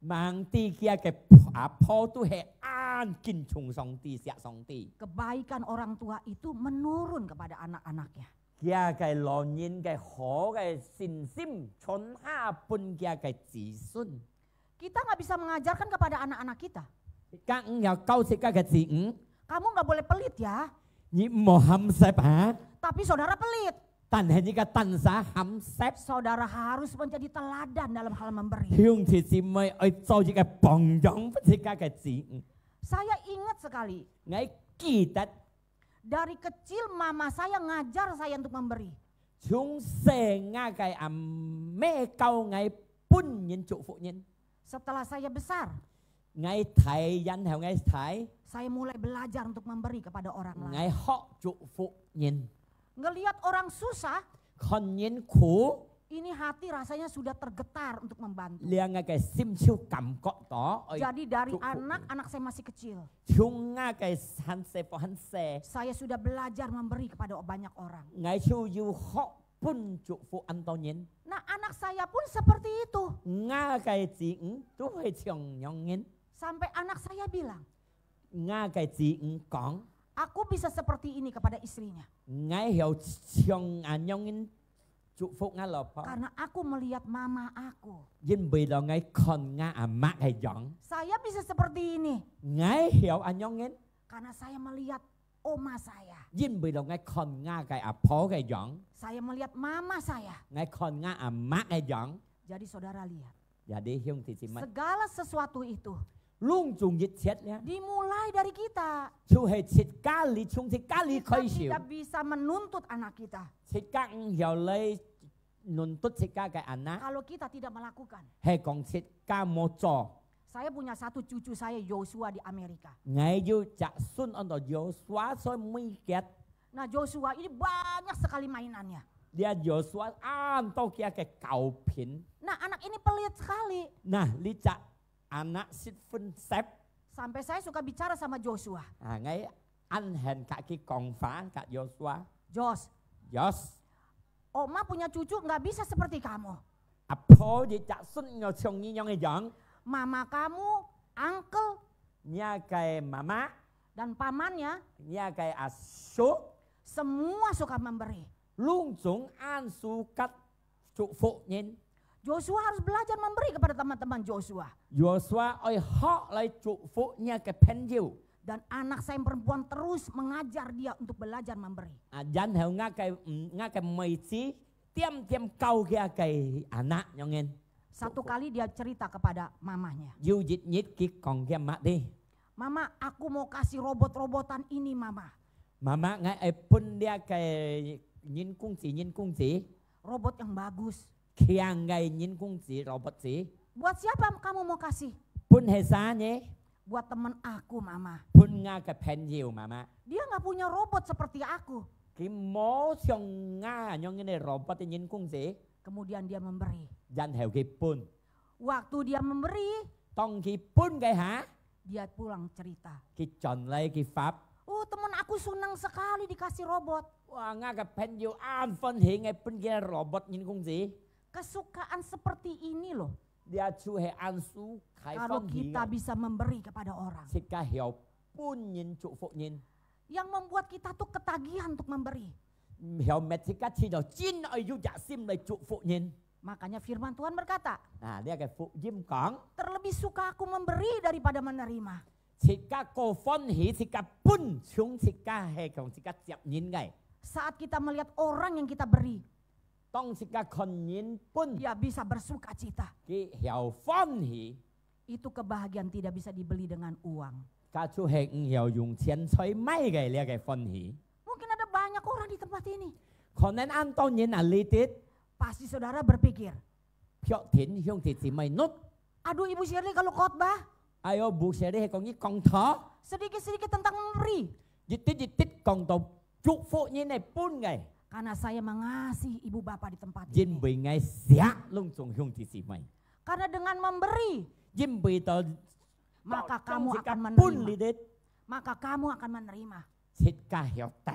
望知佢个阿婆都係恁敬重上帝、惜上帝。 Kebaikan orang tua itu menurun kepada anak-anaknya. 佢个老人个好个信心傳下分佢个子孫。 Kita nggak bisa mengajarkan kepada anak-anak kita, 自家毋要教自家个子女， kamu nggak boleh pelit ya, 你毋好鹹澀啊！ tapi saudara pelit. 但係你个單儕鹹澀， Saudara harus menjadi teladan dalam hal memberi. 兄弟姊妹愛做一个榜樣分自家个子女。 Saya ingat sekali,𠊎記得 dari kecil mama saya ngajar saya untuk memberi. 從細𠊎个阿姆教𠊎分人祝福人。 Setelah saya besar, 𠊎大，然後𠊎大， saya mulai belajar untuk memberi kepada orang lain. 𠊎學祝福人。Ngelihat orang susah, 看人苦， ini hati rasanya sudah tergetar untuk membantu. 這个个心就感覺到，哎， Jadi dari 祝福 anak, 你。 anak saya masih kecil. 從𠊎个還細个還細， Saya sudah belajar memberi kepada banyak orang. 𠊎就有學分祝福恁多人。 Nah, anak saya pun seperti itu. 𠊎个子女都係像樣人。 Sampai anak saya bilang, 𠊎个子女講， aku bisa seperti ini kepada istrinya. 𠊎曉像恁樣人祝福𠊎老婆， Karena aku melihat mama aku. 因為了𠊎看𠊎阿媽个樣。 Saya bisa seperti ini. 𠊎曉恁樣人， Karena saya melihat oma saya. 因為了𠊎看𠊎个阿婆个樣， Saya melihat mama saya. 𠊎看𠊎阿媽个樣。 Jadi saudara lihat, 也弟兄弟姊妹， segala sesuatu itu 攏總一切咧， dimulai dari kita. 就係自家裡，從自家裡 Kita 開始。 tidak bisa menuntut anak kita 自家毋曉來論斷自家个anak， kalau kita tidak melakukan. 係講自家無做。 Saya punya satu cucu saya, Joshua, di Amerika. 𠊎有隻孫安到Joshua在美國， Nah, Joshua ini banyak sekali mainannya. 這Joshua恁多佢个搞品。 Nah, anak ini pelit sekali. 那，這隻anak十分識。 Sampai saya suka bicara sama Joshua. 啊，𠊎恁恨佮佢講話，佮Joshua。 Jos, Jos， Oma punya cucu nggak bisa seperti kamu. 阿婆，你隻孫愛像你樣个樣。 Mama kamu, uncle, 你个媽媽， dan pamannya, 你个阿叔， semua suka memberi. 攏總恁suka祝福人。 Joshua harus belajar memberi kepada teman-teman Joshua. Joshua愛學來祝福你个朋友。 Dan anak saya yang perempuan terus mengajar dia untuk belajar memberi. 啊，然後𠊎个，嗯，𠊎个妹子點點教佢个anak樣人。 Satu kali dia cerita kepada mamanya. 有一日佢講佢媽知， Mama, aku mau kasih robot-robotan ini, Mama. 媽媽，𠊎愛分這个人工智，人工智， Robot yang bagus. 強个人工智，robot智。 Buat siapa kamu mau kasih? 分係啥呢？ Buat teman aku, Mama. 分𠊎个朋友，媽媽。 Dia nggak punya robot seperti aku. 佢無像𠊎恁樣个robot个人工智， Kemudian dia memberi. 然後佢分。 Waktu dia memberi, 當佢分个下， dia pulang cerita. 佢轉來佢發。 Oh, teman aku senang sekali dikasih robot. 哇，𠊎个朋友恁歡喜，𠊎分佢robot人工智。 Kesukaan seperti ini loh. 這就係恁suka ，Kalau 歡喜 kita 个。 bisa memberi kepada orang. 自家曉分人祝福人， Yang membuat kita tuh ketagihan untuk memberi. 曉搣自家試著真愛有熱心來祝福人。 Makanya firman Tuhan berkata, 啊，這个福音講， Terlebih suka aku memberi daripada menerima. 自家過歡喜，自家分，像自家係講自家接人个。 Saat kita melihat orang yang kita beri, 當自家看人分， dia bisa bersuka cita. 佢曉歡喜， Itu kebahagiaan tidak bisa dibeli dengan uang. 佢就係毋曉用錢財買个這个歡喜。 Mungkin ada banyak orang di tempat ini. 可能恁多人啊，你哋 Pasti saudara berpikir, 確定兄弟姊妹，喏， Aduh, Ibu Shirley kalau khotbah, 哎喲，牧師你係講佢講道， sedikit-sedikit tentang memberi. 一滴一滴講到祝福人个分个， Karena saya mengasihi ibu bapak di tempat 因 ini. 為𠊎惜攏總兄弟姊妹， Karena dengan memberi, 因為到 maka 當 kamu 自家 akan 分你 menerima. 哋， Maka kamu akan menerima. 自家曉得。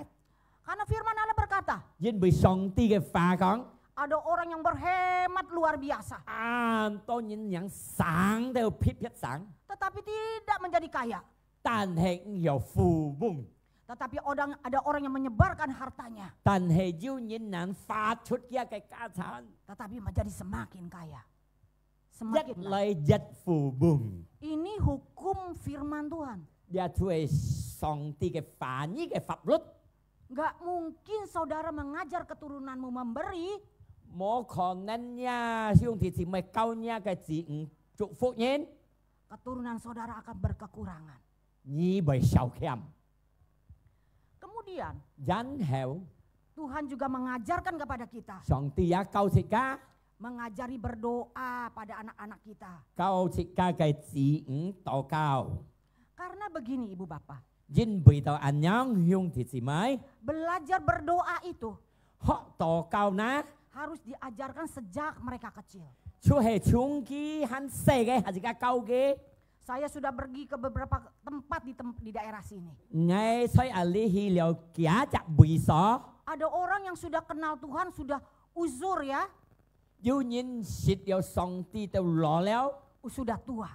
Karena firman Allah berkata, 因為上帝个話講， ada orang yang berhemat luar biasa, 恁多人人省到撇撇省， tetapi tidak menjadi kaya. 但係毋曉富翁， Tetapi orang, ada orang yang menyebarkan hartanya, 但係有人能花出佢个家產， tetapi menjadi semakin kaya. Semakin 越 kaya. 來越富翁。 Ini hukum firman Tuhan. 這就係上帝个話語个法律。 Nggak mungkin saudara mengajar keturunanmu memberi, 無可能呀，兄弟姊妹教你个子女祝福人， keturunan saudara akan berkekurangan. 你會少欠。 Kemudian, 然後， Tuhan juga mengajarkan kepada kita, 上帝也教自家， mengajari berdoa pada anak-anak kita. 教自家个子女禱告。 Karena begini, Ibu Bapak, 因為到恁樣，兄弟姊妹， Belajar berdoa itu 學禱告呢， harus diajarkan sejak mereka kecil. 就係從佢還細个，還係佢教个。 Saya sudah pergi ke beberapa tempat di, tem- di daerah sini. 𠊎在阿里去了幾隻位所， Ada orang yang sudah kenal Tuhan, sudah uzur ya, 有人識了上帝都老了， sudah tua.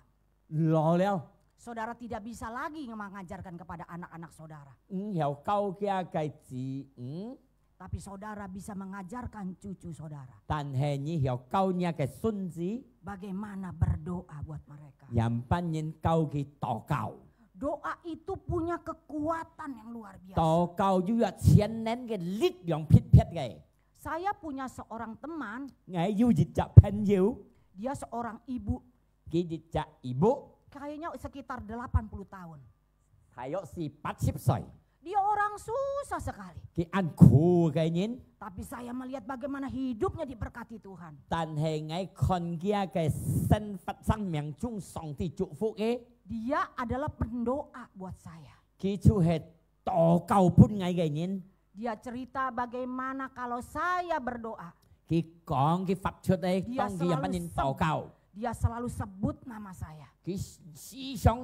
老了。 Saudara tidak bisa lagi mengajarkan kepada anak-anak saudara. 毋曉教佢个子女， Tapi saudara bisa mengajarkan cucu saudara 但係你曉教你个孫子， bagaimana berdoa buat mereka. 仰般人教佢禱告。 Doa itu punya kekuatan yang luar biasa. 禱告有一千年个力量，別別个。 Saya punya seorang teman, 𠊎有一隻朋友， dia seorang ibu, 佢一隻姨母， kayaknya sekitar delapan puluh tahun. 大約係八十歲。 Dia orang susah sekali. 佢恁苦个人， Tapi saya melihat bagaimana hidupnya diberkati Tuhan. 但係𠊎看佢个生活生命中，上帝祝福个。 Dia adalah pendoa buat saya. 佢就係禱告分𠊎个人。 Dia cerita bagaimana kalau saya berdoa, 佢講，佢發出个， Dia 當佢仰般人禱告， dia selalu sebut nama saya. 佢時常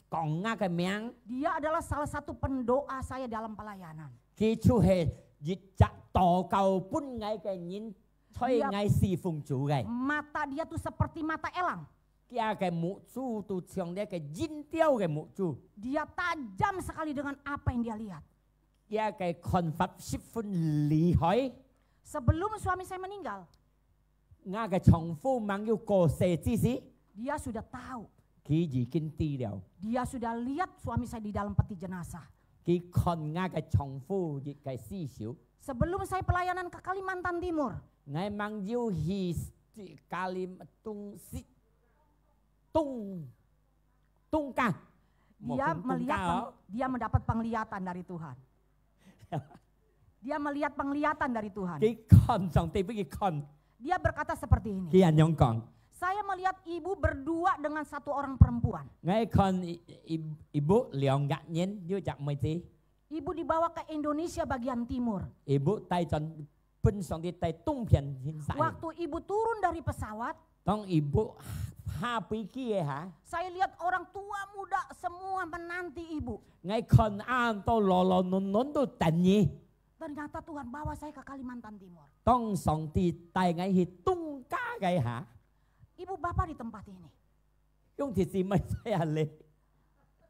講𠊎个名。 Dia adalah salah satu pendoa saya dalam pelayanan. 佢就係一隻禱告分𠊎个人，在𠊎侍奉主个。 Mata dia tuh seperti mata elang. 佢个目珠都像這个鷹鳥个目珠， Dia tajam sekali dengan apa yang dia lihat. 佢个看法十分厲害。 Sebelum suami saya meninggal, 𠊎个丈夫吂有過世之時， dia sudah tahu. 佢已經知了。 Dia sudah lihat suami saya di dalam peti jenazah. 佢看𠊎个丈夫一个屍首。 Sebelum saya pelayanan ke Kalimantan Timur, 𠊎吂有去加里東西，東東家，無 dia 講東 melihat 家哦。 peng- dia mendapat penglihatan dari Tuhan. Dia melihat penglihatan dari Tuhan. 佢看上帝分佢看， Dia berkata seperti ini. 佢恁樣講。 Saya melihat ibu berdua dengan satu orang perempuan. 𠊎看姨姨姨母兩個人，有一隻妹子， Ibu dibawa ke Indonesia bagian timur. 姨母帶轉分上帝帶東片去晒。 Waktu ibu turun dari pesawat, 當姨母下飛機个下， saya lihat orang tua muda semua menanti ibu. 𠊎看恁多老老嫩嫩都等佢。 Ternyata Tuhan bawa saya ke Kalimantan Timur. 當上帝帶𠊎去東家个下， Ibu bapak di tempat ini, 兄弟姊妹在哪裡？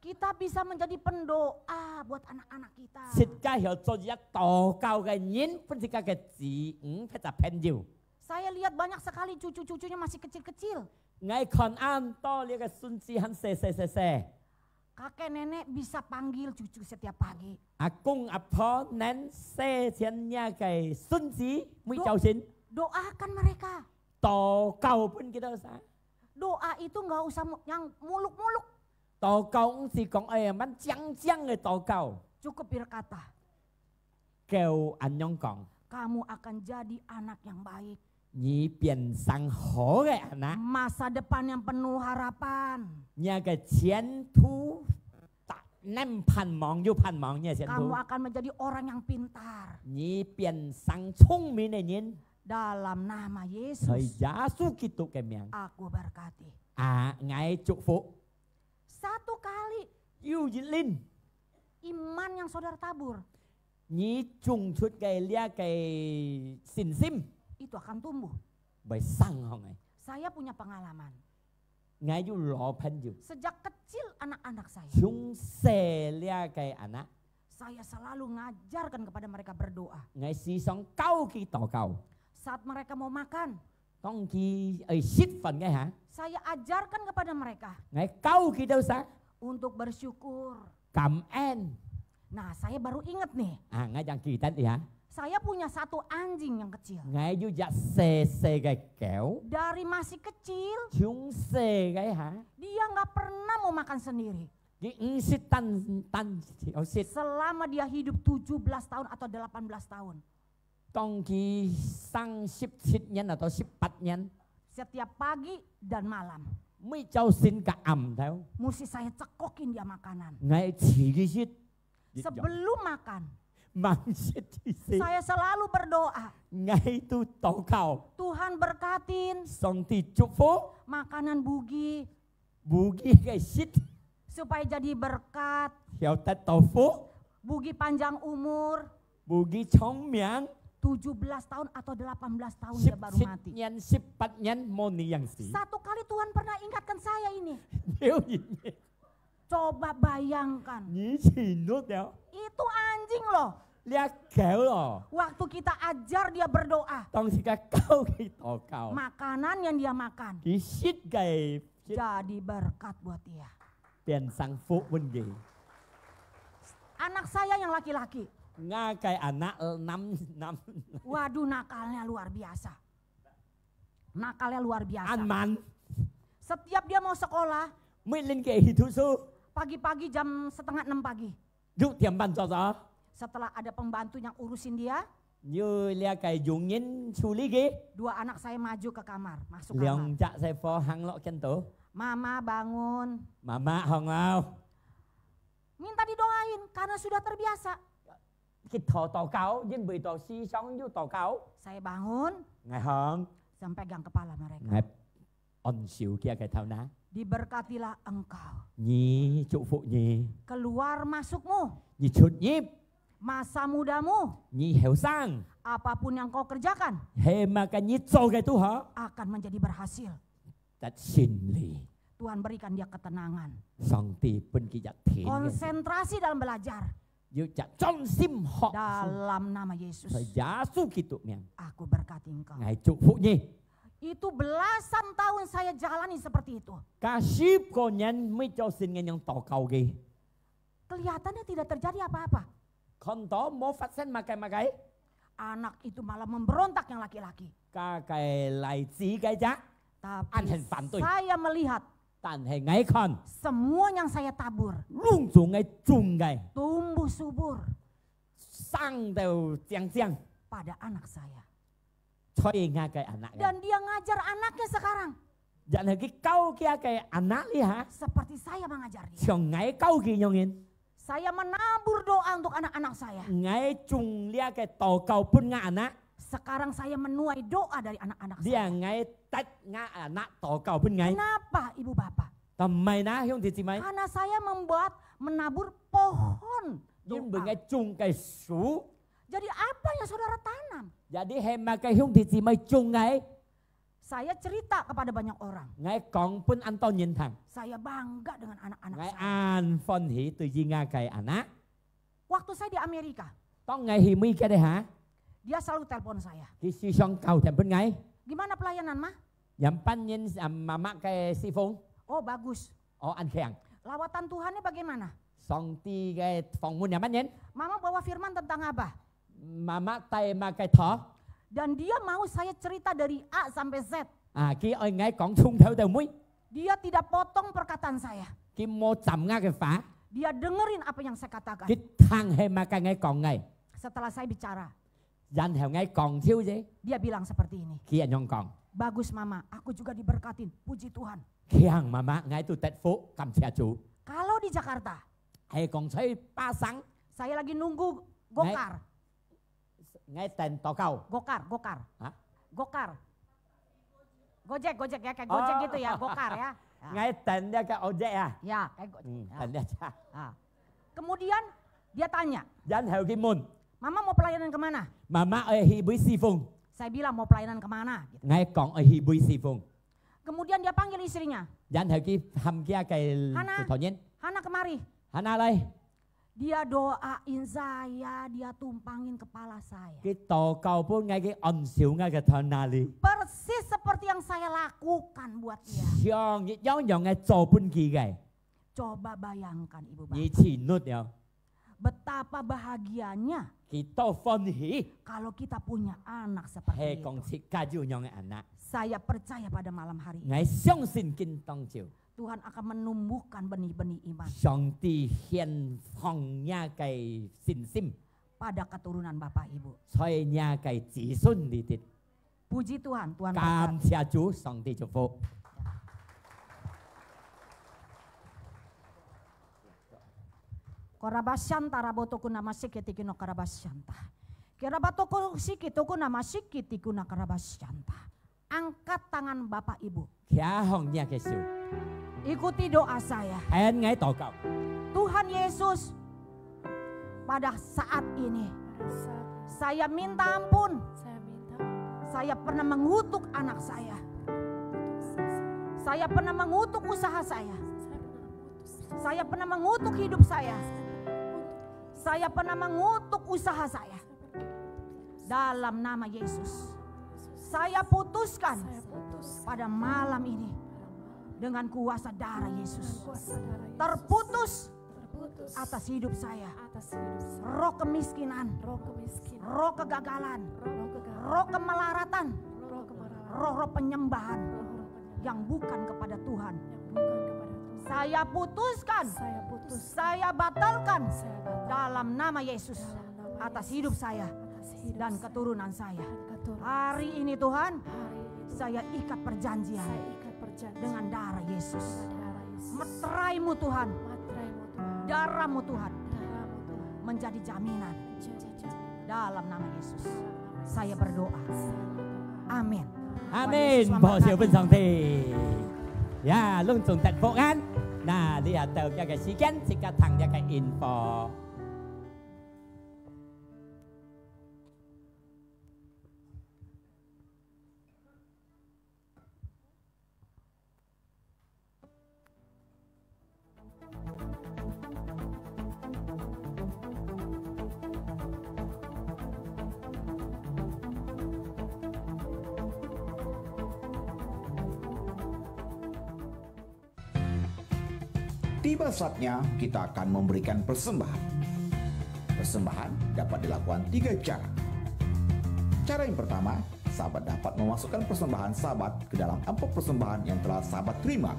kita bisa menjadi pendoa buat anak-anak kita. 自家曉做一個禱告个人，分自家个子女，或者朋友。 Saya lihat banyak sekali cucu-cucunya masih kecil-kecil. 𠊎看恁多這个孫子還細細細細， Kakek nenek bisa panggil cucu setiap pagi. 阿公阿婆能洗淨若个孫子，每朝晨。 Doakan mereka. 禱告分佢兜儕。 Doa itu nggak usah mu- yang muluk-muluk. 禱告毋係講，哎呀，蠻靚靚个禱告。 Cukup berkata, 夠恁樣講， kamu akan jadi anak yang baik. 你變成好个anak。 Masa depan yang penuh harapan. 你个前途，大，能盼望，有盼望，你个前 Kamu 途。 akan menjadi orang yang pintar. 你變成聰明个人， Dalam nama 在 Yesus, 耶穌基督个名。 aku berkati. 啊，𠊎祝福。 Satu kali, 有一輪， iman yang saudara tabur 你種出个這个信心， itu akan tumbuh. 會生好个。 Saya punya pengalaman. 𠊎有老朋友， Sejak kecil anak-anak saya, 從細這个anak， saya selalu ngajarkan kepada mereka berdoa. 𠊎時常教佢禱告。 Saat mereka mau makan, 當佢愛食飯个下， saya ajarkan kepada mereka 𠊎教佢兜儕 untuk bersyukur. 感恩。 Nah, saya baru ingat nih. 啊，𠊎正記得呀， Saya punya satu anjing yang kecil. 𠊎有隻細細个狗， Dari masih kecil, 從細个下， dia nggak pernah mau makan sendiri. 佢毋識單單好食。 Selama dia hidup tujuh belas tahun atau delapan belas tahun. 當佢生十七年啊，到十八年， Setiap pagi dan malam, 每朝晨甲暗頭， mesti saya cekokin dia makanan. 𠊎飼佢食。Sebelum makan, 晚食之前， saya selalu berdoa. 𠊎都禱告。 Tuhan berkatin. 上帝祝福。 Makanan Bugis. Bugis个食。 Supaya jadi berkat. 曉得祝福。 Bugis panjang umur. 無佢聰明。 Tujuh belas tahun atau delapan belas tahun dia baru mati. 十七年、十八年無你樣死。 Satu kali Tuhan pernah ingatkan saya ini. 有一年， Coba bayangkan. 你試著了。 Itu anjing loh. 這狗咯。 Waktu kita ajar dia berdoa. 當時个教佢禱告。 Makanan yang dia makan 佢食个，食， jadi berkat buat dia. 變成福分佢。 Anak saya yang laki-laki. 𠊎个anak，呃，男，男。 Waduh, nakalnya luar biasa. Nakalnya luar biasa. 恁慢。 Setiap dia mau sekolah, 每日佢去讀書。 Pagi-pagi jam setengah enam pagi. 六點半早早。 Setelah ada pembantu yang urusin dia, 有這个有人處理佢。 Dua anak saya maju ke kamar, masuk kamar. 兩隻細伙行落間肚。 Mama bangun. 媽媽䟘了。 Minta didoain karena sudah terbiasa. 佢禱，禱告，因為到時常有禱告。 Saya bangun. 𠊎䟘。 Saya pegang kepala mereka. 𠊎按手佢个頭那。 Diberkatilah engkau. 你祝福你。 Keluar masukmu. 你出入。 Masa mudamu. 你後生。 Apapun yang kau kerjakan. 係麼个你做个都好。 Akan menjadi berhasil. 得勝利。 Tuhan berikan dia ketenangan. 上帝分佢一天个。 Konsentrasi dalam belajar. 有隻專心學習。 Dalam nama Yesus. 在耶穌基督名。 Aku berkati engkau. 𠊎祝福你。 Itu belasan tahun saya jalani seperti itu. 加十過年，每朝晨𠊎樣禱告个。 Kelihatannya tidak terjadi apa-apa. 看到無發生麼个麼个。 Anak itu malah memberontak yang laki-laki. 該个倈仔該隻，恁很反對。 Tapi saya melihat, 但係𠊎看， semua yang saya tabur, 攏總𠊎種个， tumbuh subur, 生到靚靚。 Pada anak saya. 在𠊎个anak。 Dan dia ngajar anaknya sekarang. 然後佢教佢个anak這下， Seperti saya mengajar dia. 像𠊎教佢樣樣。 Saya menabur doa untuk anak-anak saya. 𠊎種這个禱告分𠊎anak。 Sekarang saya menuai doa dari anak-anak saya. 這下𠊎得𠊎anak禱告分𠊎。 Kenapa, Ibu Bapak? 但毋係哪，兄弟姊妹？ Karena saya membuat, menabur pohon doa. 因為𠊎種个樹。 Jadi apa yang saudara tanam? Jadi係麼个兄弟姊妹種个？ Saya cerita kepada banyak orang. 𠊎講分恁多人聽。 Saya bangga dengan anak-anak saya. 𠊎恁歡喜對於𠊎个anak。 Waktu saya di Amerika, 當𠊎去美國个下， dia selalu telepon saya. 佢時常交電分𠊎。 Gimana pelayanan, Ma? 仰般形，啊，媽媽个侍奉？ Oh, bagus. 哦，恁慶。 Lawatan Tuhannya bagaimana? 上帝个訪問仰般形？ Mama bawa firman tentang apa? 媽媽帶麼个道？Dan dia mau saya cerita dari A sampai Z. 啊，佢愛𠊎講從頭到尾。 Dia tidak potong perkataan saya. 佢無斬𠊎个話。 Dia dengerin apa yang saya katakan. 佢聽係麼个𠊎講个。 Setelah saya bicara, 然後𠊎講笑啫。 Dia bilang seperti ini. 佢恁樣講。 Bagus, Mama. Aku juga diberkatin. Puji Tuhan. 慶，媽媽，𠊎都得福，感謝主。 Kalau di Jakarta, 係講在巴生， saya lagi nunggu gokar. 𠊎等禱告。 Gokar, gokar. 啊？ Gokar. Gojek, Gojek ya, kayak Gojek gitu ya, gokar ya. Ya. 𠊎等這个ojek啊。 Ya, kayak Gojek. 嗯，ya。 等這隻。 Ah. Kemudian dia tanya, 然後佢問， Mama mau pelayanan kemana? 媽媽愛去邊侍奉？ Saya bilang mau pelayanan kemana? Gitu. 𠊎講愛去邊侍奉。 Kemudian dia panggil istrinya. 然後佢喊佢个，Hana, 婦人。 Hana kemari. Hana來。 Dia doain saya, dia tumpangin kepala saya. 佢禱告分𠊎，佢按手𠊎个頭那裡。 Persis seperti yang saya lakukan buat dia. 像一樣樣个做分佢个。 Coba bayangkan, Ibu Bapak. 你試著了。 Betapa bahagianya 幾多歡喜。 Kalau kita punya anak seperti itu. 係講自家有樣个anak。 Saya percaya pada malam hari ini, 𠊎相信今當晝， Tuhan akan menumbuhkan benih-benih iman 上帝顯放若个信心， pada keturunan Bapak Ibu. 在若个子孫裡頭。 Puji Tuhan, Tuhan berkati. 感謝主，上帝祝福。Korabashanta rabotokuna masikiti kino karabashanta. Kirabatoko sikitokuna masikiti kuna karabashanta. Angkat tangan Bapak Ibu. 擎䟘若个手。 Ikuti doa saya. 聽𠊎禱告。 Tuhan Yesus, pada saat ini, pada saat ini, saya minta ampun. Saya minta ampun. Saya pernah mengutuk anak saya. Saya pernah mengutuk usaha saya. Saya pernah mengutuk usaha. Saya pernah mengutuk hidup saya. Saya pernah mengutuk usaha saya. Dalam nama Yesus, saya putuskan, saya putuskan, pada malam ini, pada malam ini, dengan kuasa darah Yesus, dengan kuasa darah Yesus, terputus, terputus, atas hidup saya, atas hidup saya, roh kemiskinan, roh kemiskinan, roh kegagalan, roh kegagalan, roh kemelaratan, roh kemelaratan, roh-roh penyembahan, roh-roh penyembahan, yang bukan kepada Tuhan, yang bukan kepada Tuhan. Saya putuskan, saya putuskan, saya batalkan, saya batalkan, dalam nama Yesus, dalam nama Yesus, atas hidup saya, atas hidup saya, dan keturunan saya. Dan keturunan saya. Hari ini, Tuhan, hari ini, saya ikat perjanjian, saya ikat perjanjian, dengan darah Yesus, dengan darah Yesus. Meterai-Mu, Tuhan. Meterai-Mu, Tuhan. Darah-Mu, Tuhan. Darah-Mu, Tuhan. Menjadi jaminan. Menjadi jaminan. Dalam nama Yesus, saya berdoa. Amin. Amin。Tuhan Yesus memberkati。報銷分上帝。呀，攏總得福啊！那你也到這个時間，自家聽這个info。 Tiba saatnya kita akan memberikan persembahan. Persembahan dapat dilakukan tiga cara. Cara yang pertama, sahabat dapat memasukkan persembahan sahabat ke dalam amplop persembahan yang telah sahabat terima.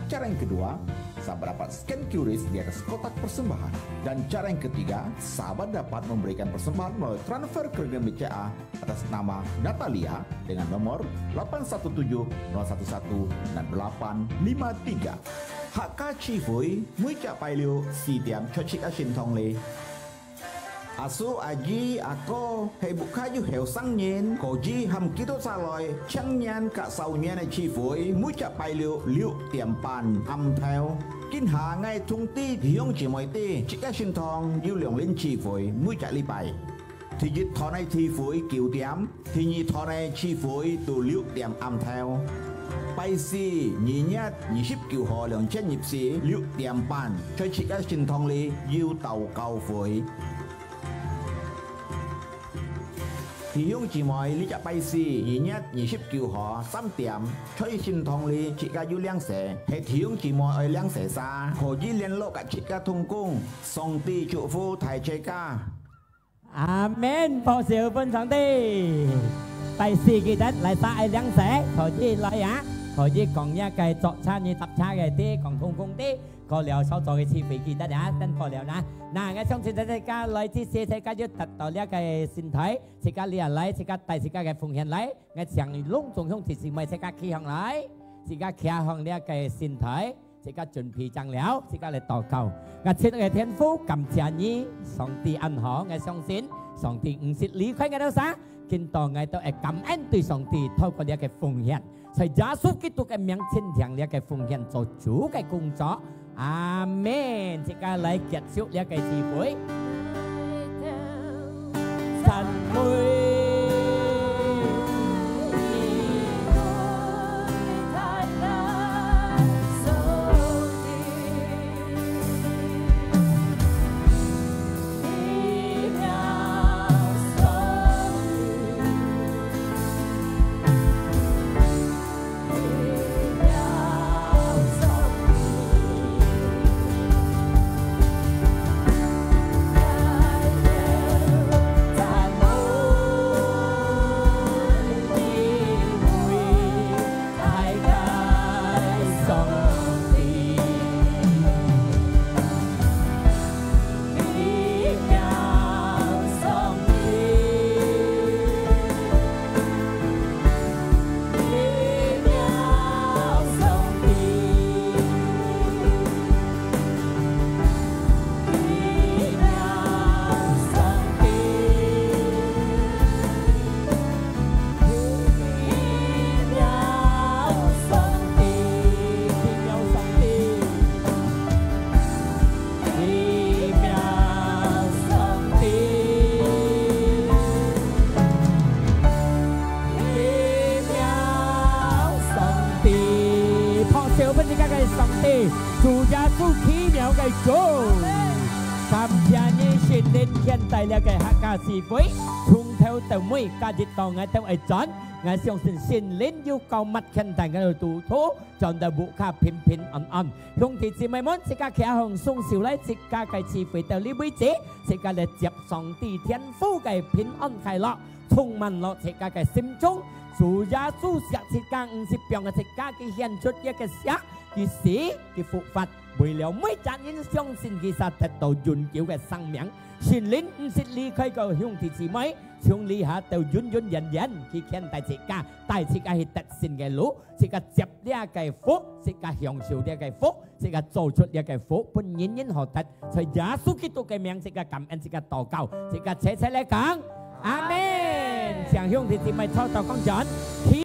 Cara yang kedua, sahabat dapat scan Q R di atas kotak persembahan. Dan cara yang ketiga, sahabat dapat memberikan persembahan melalui transfer ke rekening B C A atas nama Natalia dengan nomor lapan satu tujuh nol satu satu enam delapan lima tiga. Hakka Chifoy, 每隻拜六四點出席个聖堂禮。阿叔、阿姨、阿哥，係屋下有後生人，可以喊佢兜出來，青年佮少年个聚會，每隻拜六六點半暗頭。今下𠊎通知弟兄姊妹知，自家聖堂有兩輪聚會，每隻禮拜。 第一堂个聚會九點，第二堂个聚會到六點暗頭。拜四，二月二十九號兩千二十四，六點半，在自家聖堂裡有禱告會。弟兄姊妹，這隻拜四，二月二十九號三點，在聖堂裡自家有領洗，係弟兄姊妹愛領洗儕，可以聯絡佮自家同工。上帝祝福大自家。 阿門，拍手分上帝。拜四記得來儕愛領洗，可以來啊，可以講這个坐車你搭車个知，講同工知，過了小組个聚會記得啊，等過了啦。那𠊎相信大家來之時，大家就得到這个身體，自家這下來，自家帶自家个奉獻來，𠊎請攏總兄弟姊妹自家企上來，自家企上這个身體。 自家準備正了，自家來禱告。𠊎親愛个天父，感謝你，上帝恁好，𠊎相信上帝毋識離開𠊎兜儕，今到𠊎兜愛感恩對上帝，透過這个奉獻，在耶穌基督个名，親像這个奉獻做主个工作。阿門。自家來結束這个聚會。 讚美。分自家个上帝，主耶穌奇妙个主。感謝你聖靈牽帶這个客家聚會，從頭到尾，加入到𠊎兜愛轉。𠊎相信聖靈有膏抹牽帶𠊎兜堵堵，轉到屋下平平安安。兄弟姊妹們，自家企好雙手來，自家个聚會到這為止，自家來接上帝天父个平安快樂，充滿落自家个心中。主耶穌惜自家，毋識放个自家，佢獻出佢个血，佢死，佢復活，為了每隻人相信佢，就得到永久个生命。聖靈毋識離開个兄弟姊妹，從這下到永永遠遠，佢牽帶自家，帶自家去得勝个路，自家接這个福，自家享受這个福，自家做出這个福，分人人好得。在耶穌基督个名，自家感恩，自家禱告，自家齊齊來講，阿門。請兄弟姊妹坐到講轉。